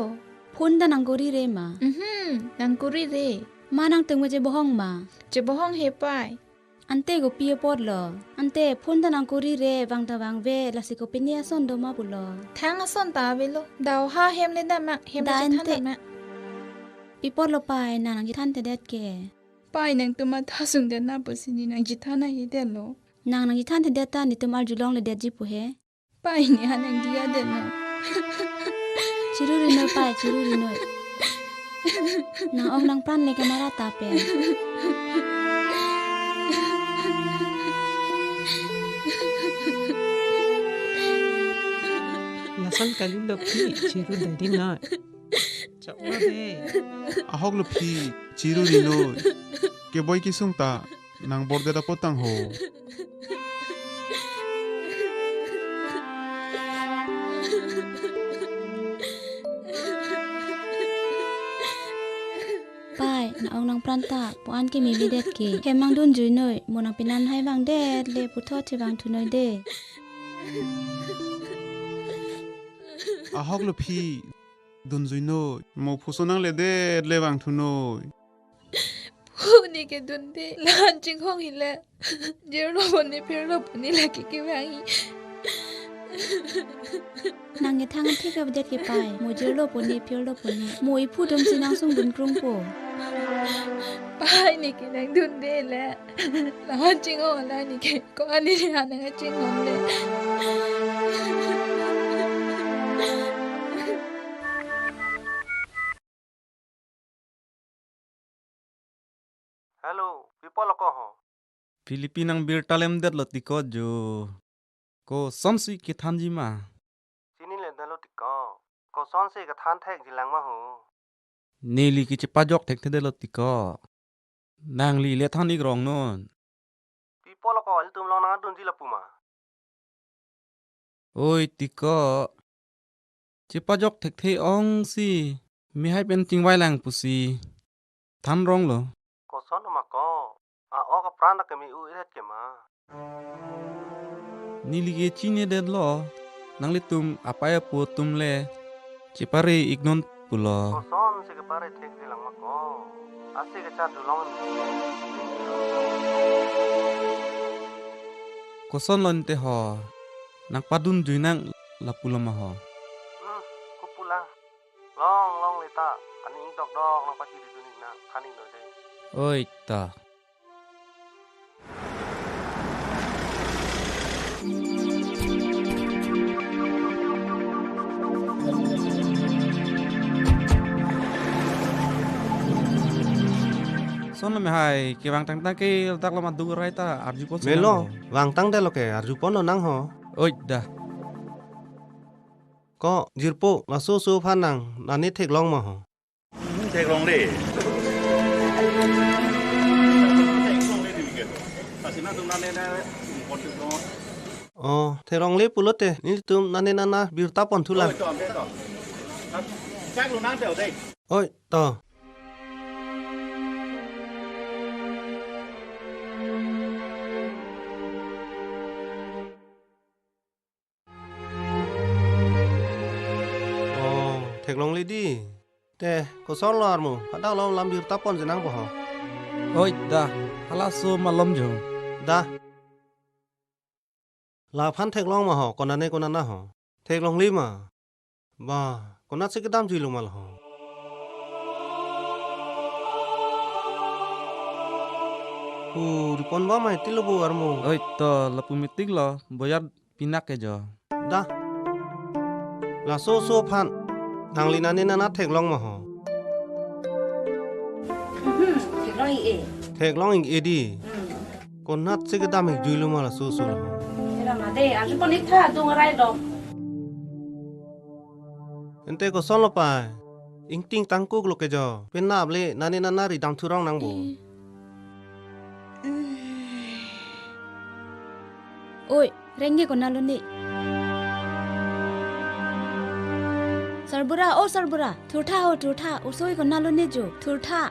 Phone ta nangkori re ma? Mhm, nangkori re. Ma nangtum ke chebohong ma? Chebohong he pai. Ante kopi apotlo. Ante phone ta nangkori re, vang ta vangve, lasi kopine ason do ma pulo. Thang ason ta avelo. Dau ha hem le dam ma, hem da le chethan ante dam ma. Pi apotlo pai, nang nangchethanthedet ke. Pai nangtum matha sungdet na pusi ne nangchethan ahedetlo. Nang nangchethanthedet ta netum arjulongledetji pu he. Pai ne ha nangdiyadet no. Chiruri noi pai, chiruri noi. Nang-ong nangpran le ke mara ta pen. Lason kalilo phi, chiru dadi noi. Choklo de. Ahoklo phi, chiruri noi. Keboi kesung ta nangbordet apot tang ho. Pai, nang-ong nangpran ta, pu an ke memedet ke. Hem nangdunjui noi, mo nang penan hai vangdet le puthot chevangthu noi de. Ahoklo phi, dunjui noi, mo phuso nangledet le vangthu noi. Phu ne kedunde, la-an chinghong hile. Jirlo pu ne phirlo pu ne lake kevang hi. Nang kethang thik avedet ke pai. Mo jirlo pu ne phirlo pu ne. Mo iphu atum si nangsungdun krungpo. Pai ne ke nangdunde le. La-an chinghong la ne ke. Ko-an ne ha nangchinghong le. Hello, pi apotlo ko ho? Philippine nang birta lemdetlo tiko jo. Kosonsi kethanji ma? Chinine detlo tiko. Kosonsi kethan thekji lang ma ho? Neli ke chepajok thekthedetlo tiko. Nangli le than-ik rong non. Pi apotlo ko, ilitum along nangdunji lapu ma? Oi tiko. Chepajok thekthe ong si. Mehai pen chingvai lang pusi. Than ronglo. Koson ma ko? A-ok apran ta keme-u-et ke ma? Neli ke chinedetlo. Nanglitum apei apo atum le chepare-ik non pulo. Kosonsi kepare thekji lang ma ko? Asi kechat julong. Kosonlo ante ho? Nangpadunjui nang lapulo ma ho? Hmm, kopu lang. Long, longle ta. Aning dokdok nangpachiri dun-ik nang, than-ik noi de. Oi ta. Sonlo mehai, kevang tangtang ke ladak lo madu rai ta arjupon si melo, nang. Vang tangdetlo ke arjupon lo nang ho. Oi da. Ko, jirpo, laso oso aphan nang nane theklong ma ho? Hmm, theklongle. Oh, theklongle pulote, nelitum nane nana birta ponthu lang. Oi, to. Oh, theklongle di. Te, kosonlo armu, hadak lo lam birta ponji nang bo ho. Oi, da, halaso malom jo. Da. Laphan theklong ma ho, konane konana ho. Theklongle ma. Ba, konatsi kedamjuilo ma la ho. Pu, ripon ba mai tilo bo armu. Oi, to, lapu metiklo, boyar pinak ke jo. Da. Laso oso aphan. Nangli nane nana theklong ma ho. Hmm, theklong-ik-e. Theklong-ik-e di. Hmm. Konatsi kedam-ikjuilo ma laso oso lo. Kedam ade, arjupon-ik tha, adung arai do. Ante kosonlo pai. Ingting tangkuklo ke jo. Penap le nane nana ridam thurong nang bo. Eh. Oi, rengge konatlo ne? Sarbura, o Sarbura, thurtha ho, thurtha, osoi konatlo ne jo, thurtha.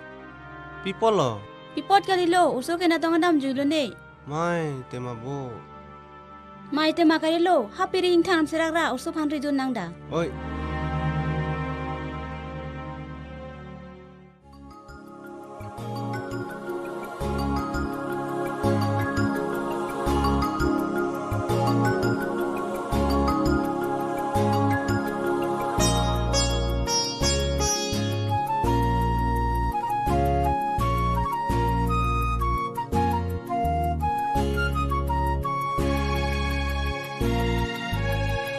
Pi apotlo? Pi apot kalilo, oso ke natong adamjuilo ne. Mai tema bo. Mai tema kalilo, ha piri ingthan serak ra oso aphan rijun nang da. Oi.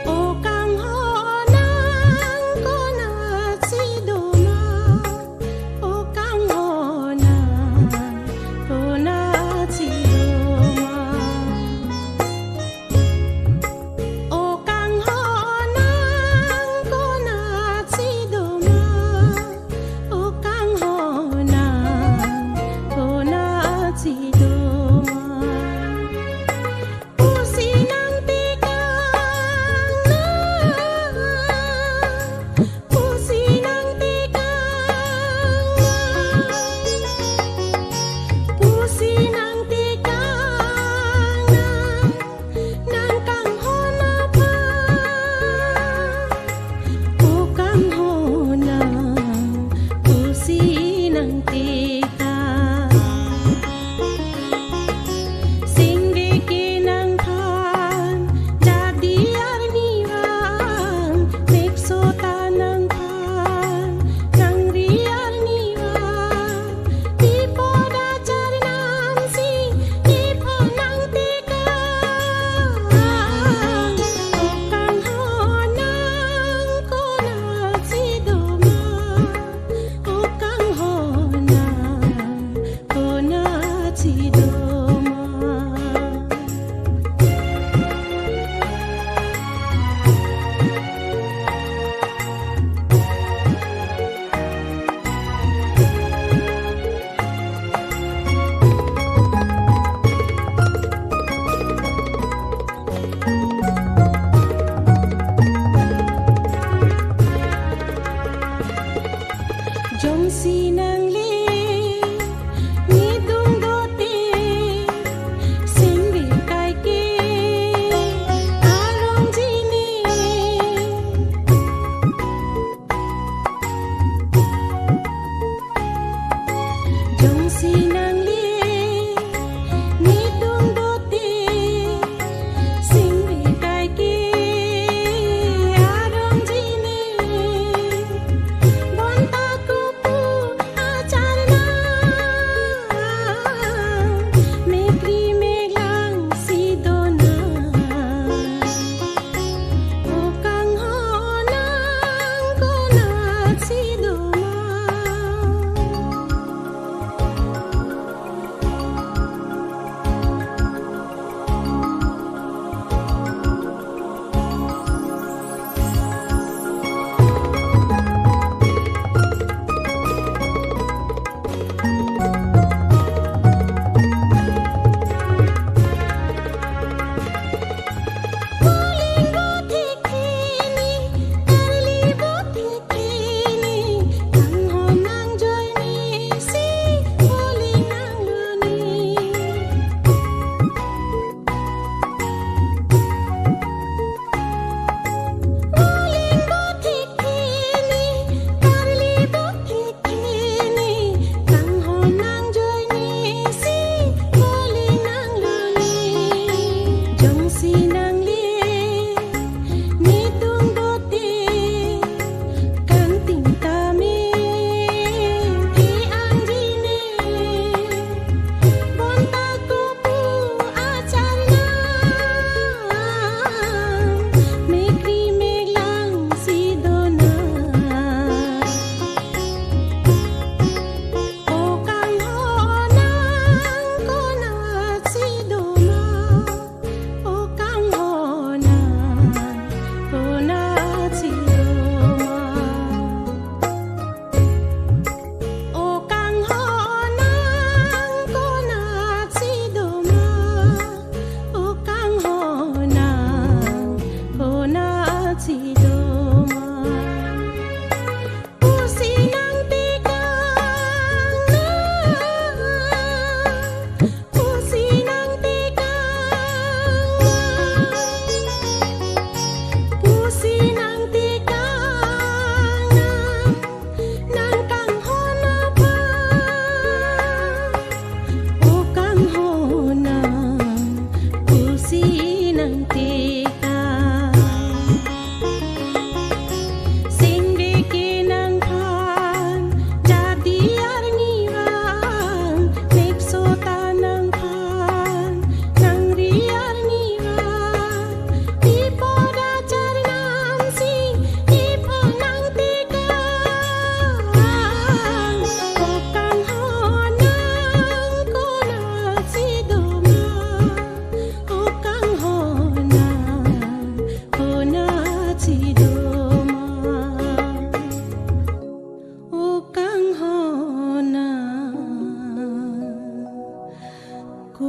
O kanghon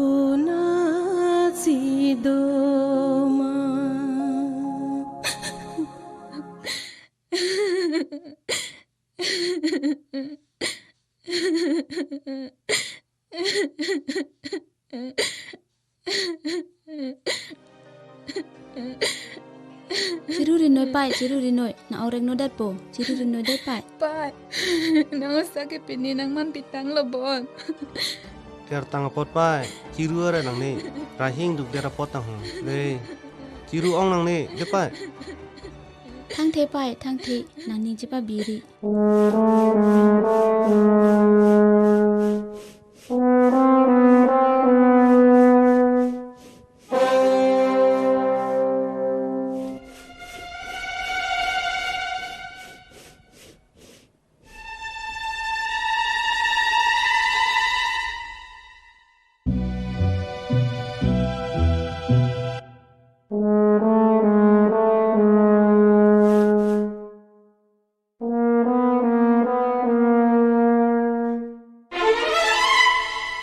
Una si do ma. Chiru rinoi pai, chiru rinoi. Nang orek no datpo, chiru rinoi det pai. Pai, nang osa ke pini nang man pitang lo bon. Kertang apot pai, chiru are nangni, rahing duk der apot tang ho. Le, chiru ong nangni, de pai. Thangthe pai, thangthe, nangni chepa biri.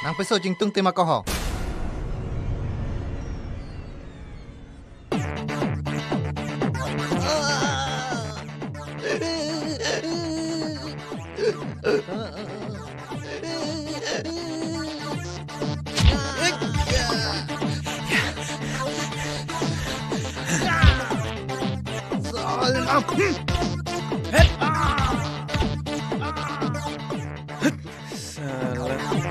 Nang peso jingtung tema koho. Salah.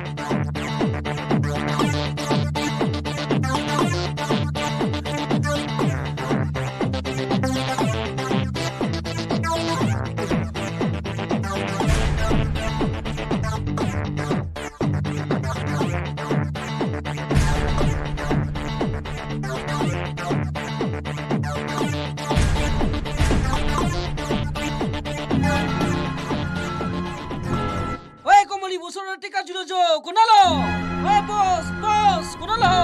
Oi, komoli, boson artek kajutlo jo, konatlo? Oi, boss, boss, konatlo?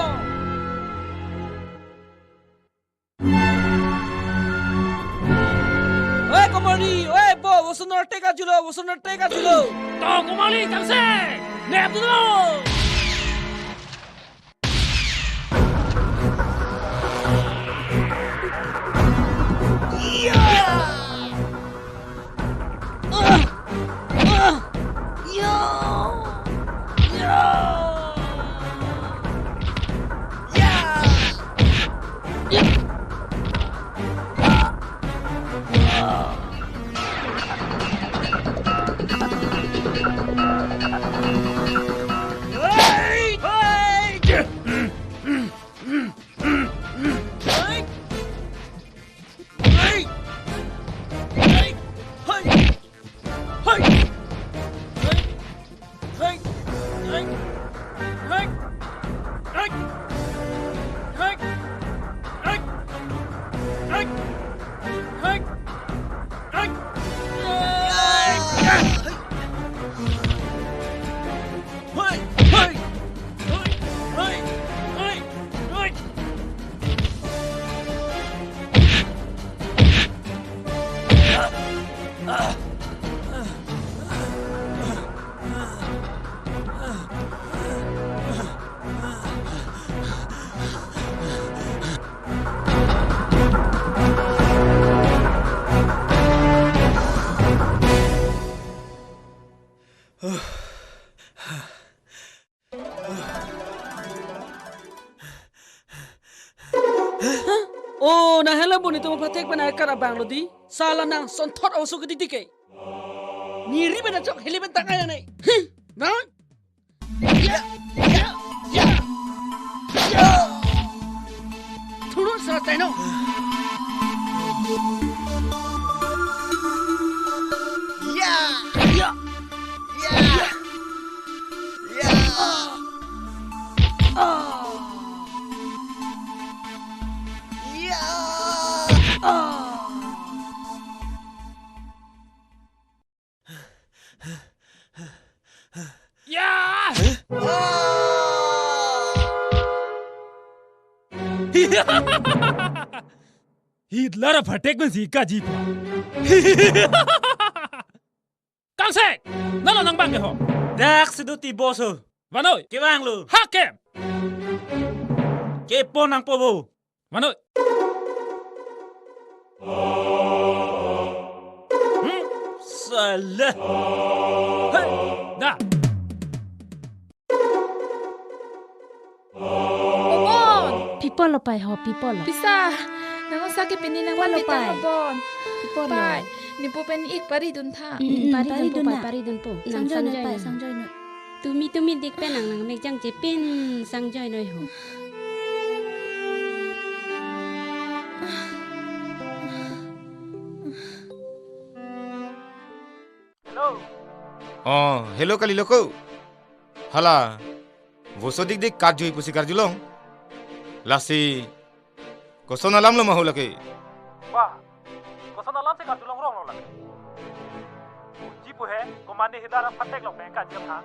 Oi, komoli, oi, bo, boson artek kajutlo, boson artek kajutlo. To, komoli, tangse, neplo. Oh, nang hala boni tomo pathek pen akar abang lo di. Sala nang sonthot awso ke titik ke. Niri pen achok heli pen tangkai nang ne. Huh? Nang? Ya, ya, ya, ya. Thurun sa taino. Ya, ya, ya, ya. Ah. Ya. Ah. Ya! Hitler aphatek pensi kaji pa. Kangsek! Nalo nang bang ke ho? Dak seduti boss ho. Vanoi. Kevang lo. Hakem! Kepo nangpo bo. Mano. Hmm? Salah. Hei, da. Obon. Pi apot lo pai ho, pi apot lo. Pisa. Nang osa ke pini nang Pi apot lo man pai? Bon. Pi apot lo? Pai. Nipu pen ik pari dun tha. Mm, mm, mm, pari dun po, paridun pai, na. Paridun po. Nang sangjoi noi pai, sangjoi noi. Sangjoi noi. Tumi tumi dik pen nang nang mek jangje pin sangjoi noi ho. Hello. Oh, hello kalilo ko. Hala. Voso dik dik karjui pusi karjulong. Lasi koson alam lo ma hu lake? Bah, koson alam si karjulong rong lo lake? Ji pu he, komane hilar aphan theklong pen karjulong ha.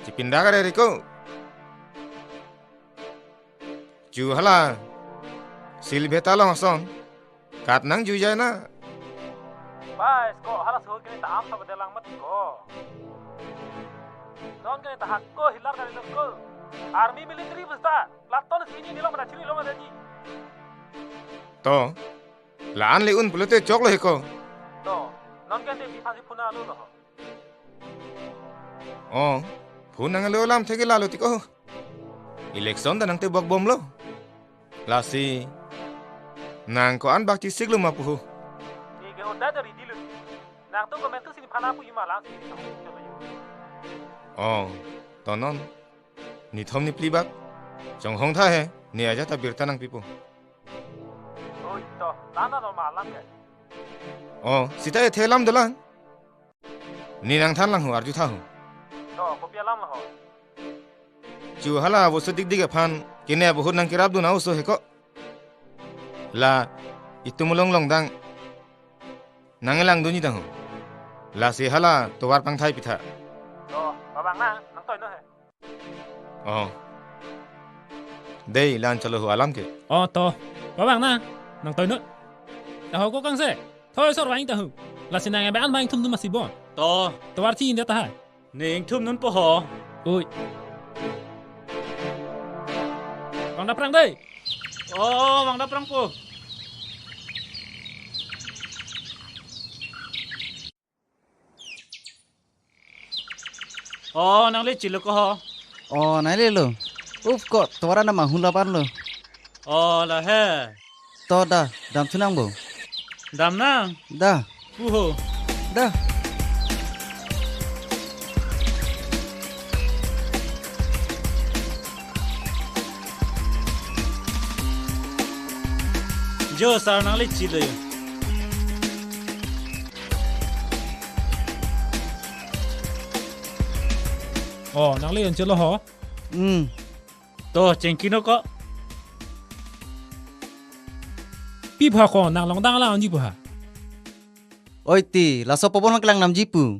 Chipinda kare riko. Chu hala. Silbeta long ason. Kat nang juijai na. Bah, esko hala suhu kini ta am sa bedelang mat ko. Non kini ta hako hilar kali lo ko. Army military bus ta. Platon sini nilong pada chiri long ada ji. To. La-an le un pulote choklo heko. To. Non kini di pasi phuna lo lo. Oh, phun nang lo alam theke lalo tiko. Election ta nang te bok bom lo. Lasi nang ko-an bak chisik lo ma pu ho. Ni ke hoda dari dilu. Nang tu komen tu sini phana pu ima lang sini. Oh, to non. Ni thom ni phli bak. Chonghong tha he, ni aja ta birta nang pipo. Oi, to, lana no ma alam ke. Oh, sita ethe alam dolang. Ni nang than lang ho, arju tha ho. To, kopi alam lo ho. Chu hala voso dik dik aphan, kene abohut nang kirap dun a-oso heko. La, itum ulong longdang. Nang elang dunji dang ho. Lasi hala, tovar pangthai pitha. To, babang na, nang toi no he. Oh. Dei, lan chalo ho alam ke. Oh, to. Babang na, nang toi no. Taho ko kangse. Thoi sor wang tahu. Lasi nang ebe an bang thum dum masibon. To. Tovar chi inda tahai. Ning thum nun po ho. Ui. Bang daprang dei. Oh, bang daprang po. Oh, nang le chilo ko ho. Oh, nang le lo. Uf ko, tovar na mahun laban lo. Oh, la he. To da, dam chunang bo. Dam nang? Da. Pu ho. Da. Jo, sar nang le chilo yo. Oh, nang le yon chelo ho? Hmm. To, chengki no ko. Pi pha ko, nang longdang la onji pu ha? Oi ti, laso pobon lang kelang namji pu.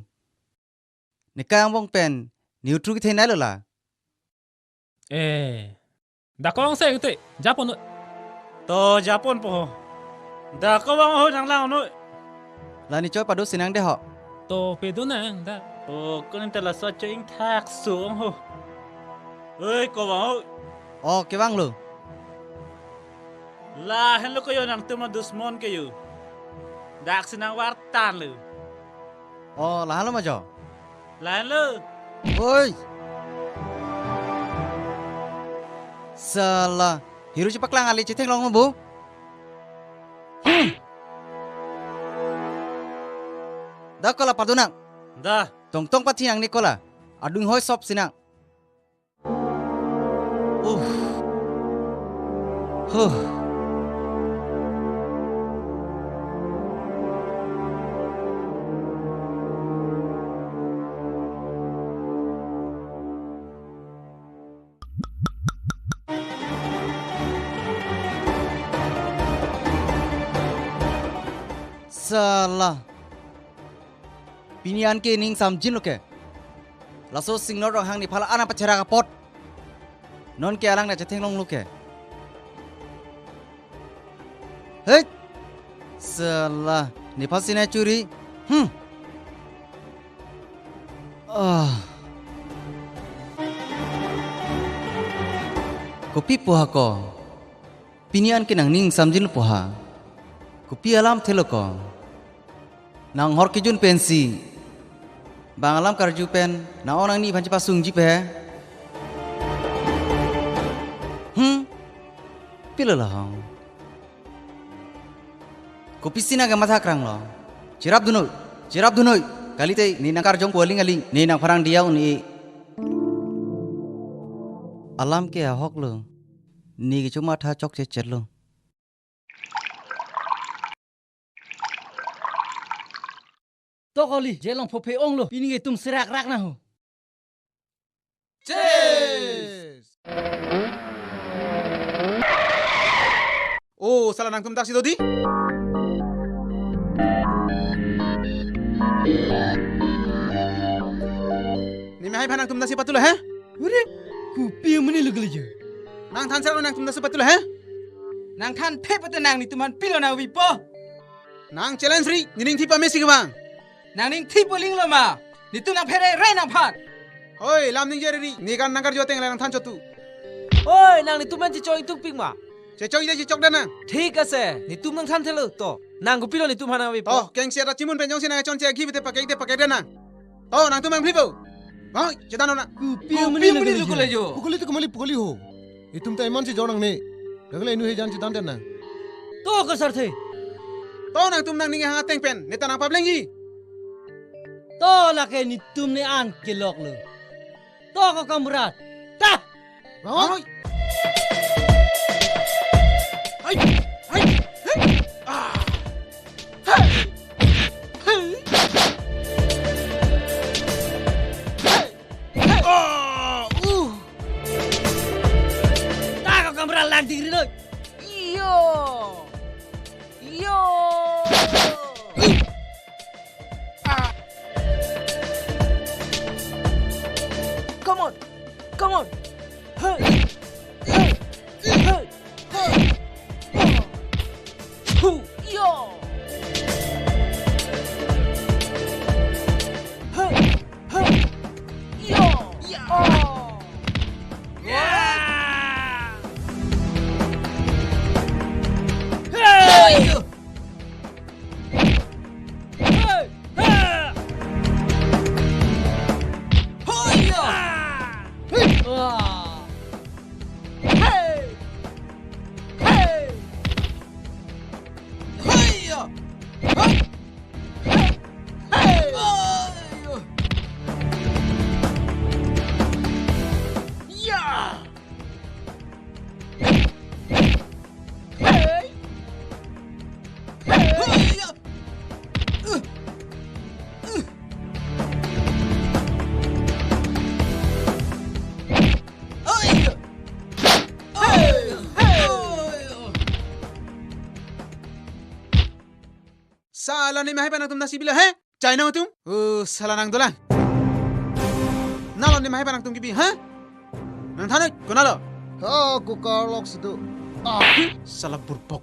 Neka angbong pen, ni utru kithei nai lo la. Eh. Da kong se ute, japon. To japon po ho. Da ko bang ho nang lang noi. La ni choi pado sinang de ho. To pedo nang da. To ko ning ta laso choi ingthak so ho. Oi ko bang ho. Oh, kevang lo. Lahenlo ko yo nangtum adusmon ke yo. Dak si nangvartan lo. Oh, lahenlo ma jo. Lahenlo. Oi. Sala, hiru chepaklang ale chetheklong lo bo. Hmm. Da ko la pado nang. Da. Tongtong pathi nang ni ko la. Adung hoi sop sinang. Uh. Huh. Sala. Pini an ke ning samjin lo ke. Laso Singnor Ronghang nephan la-an pacherak apot. Non ke alang na chetheklong lo ke. Hei! Sala, nephan si nai churi. Hmm. Ah. Kopi pu ha ko? Pini an ke nangning samjin pu ha? Kopi alamthe lo ko? Nang hor kejun pensi bang alam karju pen nang-ong nangni aphan chepasungji pe. Hmm? Pilo lahong? Kopisi nang kematha krang lo? Cherap dunnoi, cherap dunnoi. Kalite ne nang karjong pu aling aling, ne nang pharang diya un-e. Alam ke ahok lo. Ne kechomatha chokche chet lo. To kali, je long phophe ong lo, pini nelitum serak rak na ho. Cheers! Oh, sala nangtum daksi dodi? Ne mehai aphan nangtum daksi patulo, he? Ure, kopi amonit lo kali jo. Nangthan sala nangtum daksi patulo, he? Nangthanthe pute nang netum aphan pilo nangvipo? Nang challenge ri, nening thip amesi kevang. Nangning thip aling lo ma? Netum nangphere re nangphan. Oi, lam ningje ri, ne kan nang karju ateng le nangthan chotu. Oi, nang netum aphan chechok ingtungpik ma? Chechok ida chechok da nang. Thik ase, netum nangthanthelo to. Nang kopilo netum aphan nangvipo? Oh, kengsi ata chimun pen jongsi nang chonche aghi bete pakek de pakek da nang. To, nangtum nangphi po. Bang, chedan nang. Kopi amonit lo kali jo. Pukuli tu kemali pukuli ho. Itum ta iman si jor nangne. Dagle inu hejan chedan den nang. To ko sarthe. To nangtum nangning hang ateng pen, ne ta nangpaplengji. To lake netum ne an kelok lo. To ko Kamrat. Ta! Bang. Hai! Hai! Hai! Ah! Hai! Hai! Hai! Ah! Uh! Ta ko Kamrat lang diri noi. Iyo! Yo! Ah! Come on! Come on! Hey! Hey! Hey! Hey! Hu! Yo! Hey! Hey! Yo! Yeah! Oh! Yeah! Hey! Hey! Ha! Hoya! Ah! Hey! Ah! Hey! Hey! Hoya! Hey! Hey! Hoya! Ya! Hey! Hey! Hoya! Uh! Uh! Hoya! Hoya! Hoya! Sala ne mehai aphan nangtum nasi bilo, he? China atum? Oh, sala nang dolang. Nalo ne mehai aphan nangtum kebi, ha? Nangthan noi, konatlo? Ha, ko karlok situ. Ah, sala burpok.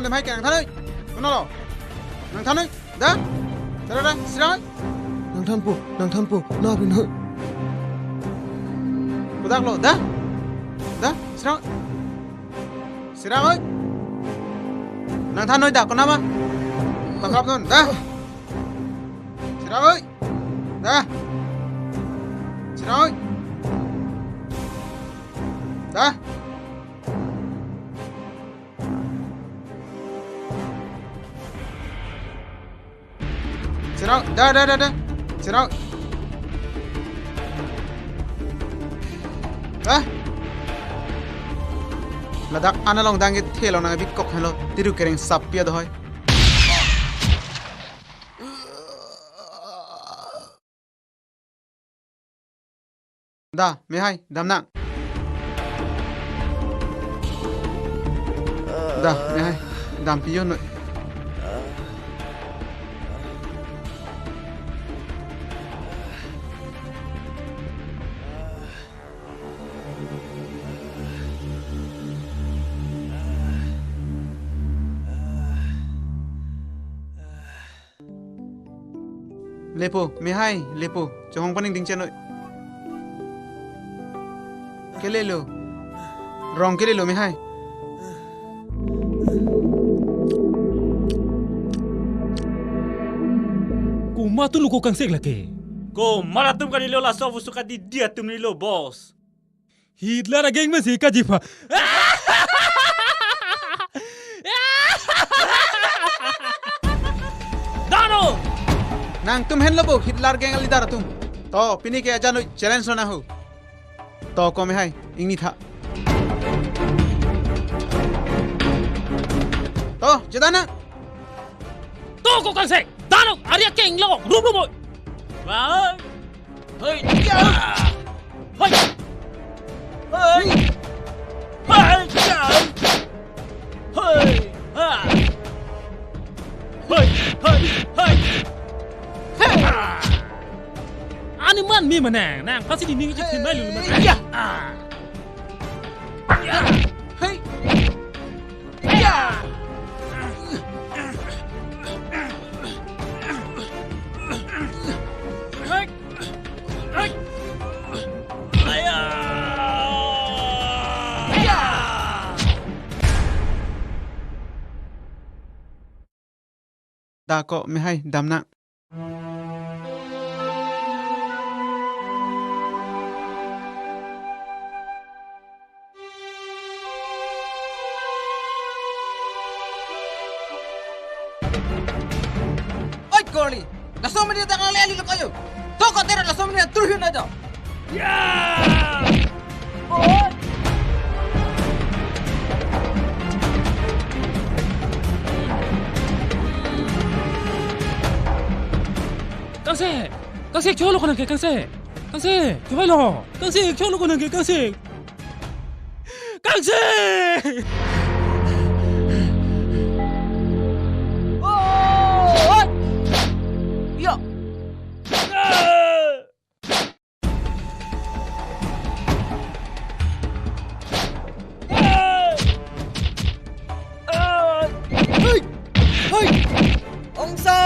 Nang hai ke nangthan noi. Kono lo? Nangthan noi. Da? Sira da, sira oi. Nangthanpo, nangthanpo, na pin noi. Kodak lo, da? Da? Sira oi. Sira oi. Nangthan noi da, konat ma? Tangkap non, da? Sira oi. Da. Sira oi. Da. Sira oi. Da, da, da, da. Sira oi. Da. Ladak an along dang ke thelo nang bikok helo. Tiru kereng sapi adohoi. Da, mehai, damnang. Da, mehai, dampi yo noi. Lepo, mehai, lepo. Chonghong paning dingchenoi. Kelelo. Rong kelelo, mehai. Komat atum lo ko kangsek lake? Komat atum kalilo, laso apusu kadidi atum lo, boss. Hitler agang masi kajipa. Dano! Nangtum henlo bo Hitler gang a-leader atum. To, pini ke ajan noi challenge lo nang ho. To, ko mehai, ingni tha. To, jedan nang. To ko kangsek, dano, ari akeng lo, rum rum oi. Wah. Hei, ya. Hei. Hei. Hei, ya. Hei. Ha. Hei, hei, hei. Hei. Ani man mi manang, nang pasi di ning cek tin mai lu manang. Ya. Ah. Ya. Hei. Ya. Hei. Hei. Aya. Ya. Da ko mehai damnang. Oi, Corley, laso mini tang ale ali lo kayo. To ko tera laso mini turhin aja. Ya! Oi! Kangsek! Kangsek, cholo ko nang ke, kangsek! Kangsek, cholo ko nang ke, kangsek! Kangsek! Kangsek! Oh! Ya! Hei! Hei! Ongsa!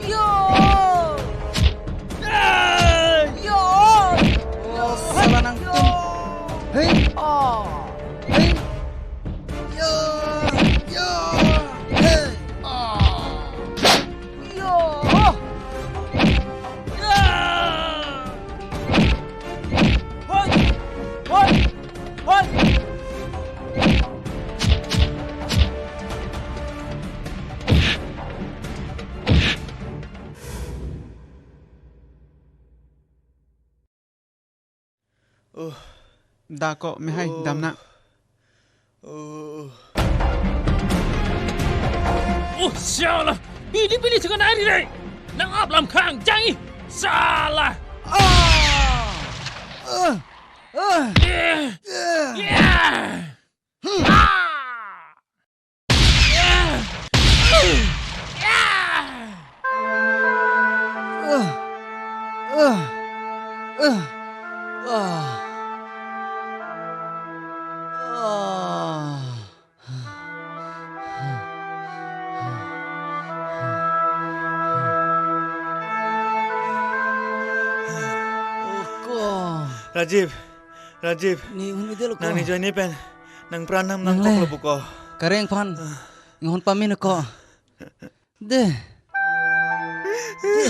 Yo! Yo! Oh, salah nangtum. Hei! Oh! Hei! Yo! Yo! Hei! Oh! Yo! Hoi! Hoi! Hoi! Oh. Da ko mehai, oh, damnang. Oh. Oh, salah. Pili, pili, jangan lari, re. Nang ap lam khang, jangi. Salah. Ah! Ah! Ah! Eh. Eh. Ya. Hmm. Ah! Ah. Ah. Oko. Rajiv, Rajiv. Ne un-edetlo ko. Nang ne ajoine pen nangpran nam nang Nangle. Koklo pu ko. Kareng aphan. Ah. Inghon pame ko. De. De.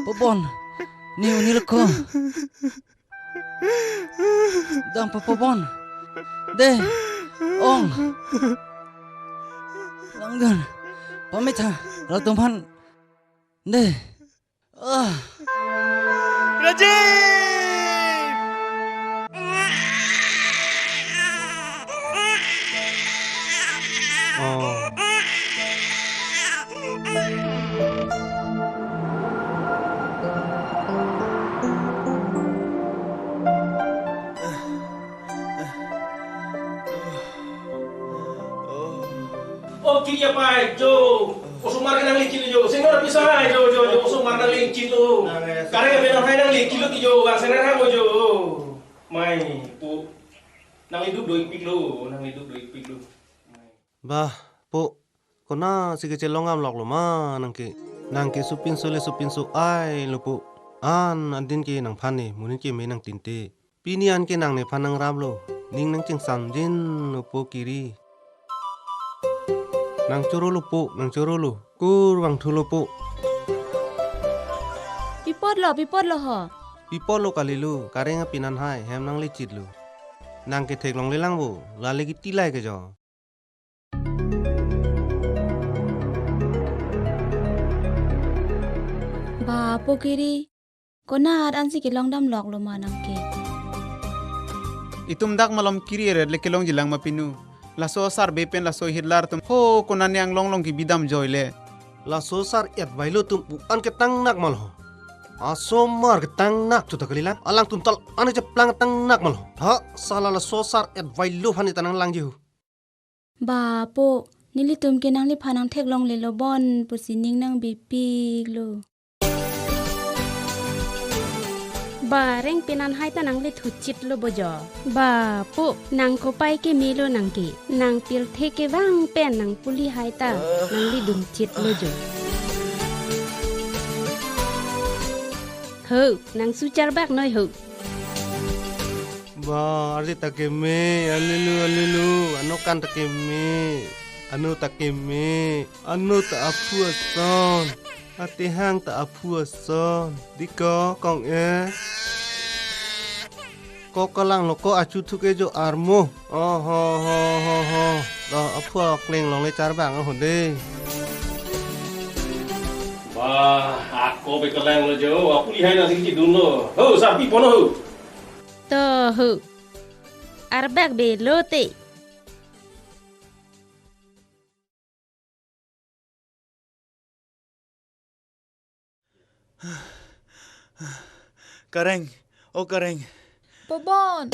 Pobon. Ne un-edetlo ko. Dampo Pobon. De. Ong. Langdun. Pametha. Latum aphan. De. Ah. Rajiv! Oh. Oh, kiri apai, jo. Osomar ke nanglekit lo, jo. Senor apisai, jo, jo, jo. Osomar nanglekit lo. Kareng ape nanghai nanglekit lo, jo. Bang senor ha, jo. Mai, pu. Nangle duk do-ikpik lo, nangle duk do-ikpik lo. Mai. Bah, pu. Konatsi kechelong damlok lo ma nangke. Nangke sopinso le sopinso ai lo pu. An adin ke nangphan ne, monit keme nangtinte. Pini anke nang nephan nangraplo, ning nangchingsamjin lo pu kiri. Nangchorolo pu, nangchorolo. Kurvangthulo pu. Pi apotlo, pi apotlo ho? Pi apotlo kalilo, Kareng api nanghai, hem nanglechitlo. Nangke theklonglelang bo, lale kitilai ke jo. Ba, pu kiri. Konat ansi kelong damlok lo ma nangke. Itum dak malom kiri eret le kelongjilang ma pinu. Laso asarbe pen laso Hitler atum. Ho, konane anglong along kebidam joile. Laso asar-et vailo atum pu an ketangnak ma lo. Asomar ketangnak thu ta kalilang. Alangtum tal ane cheplang ketangnak ma lo. Ha, sala laso asar-et vailo aphan ne ta nanglangji ho. Ba pu, nelitum ke nangliphan nangtheklonglelo bon pusi ning nangbipiklo. Ba, Rengpi nanghai ta nanglethuchitlo bo jo. Ba pu, nang kopai kemelo nangke. Nang pirthe kevang pen nang puli hai ta nanglidunchitlo jo. Ho, nang su charbak noi ho. Ba, ardi ta keme, alelu, alelu, ano kan ta keme, ano ta keme, ano ta aphu ason, atehang ta aphu ason, diko kong e. Ko kalang lo ko achu thu ke jo armo. Oh, ho, ho, ho, ho. Lo, aphu akleng longle charbang ho de. Ba, ako be kalang lo jo, aphu lihai nangsi chidunlo. Ho, sarpi pono ho. To ho. Arbak be lote. Kareng, o Kareng. Pobon.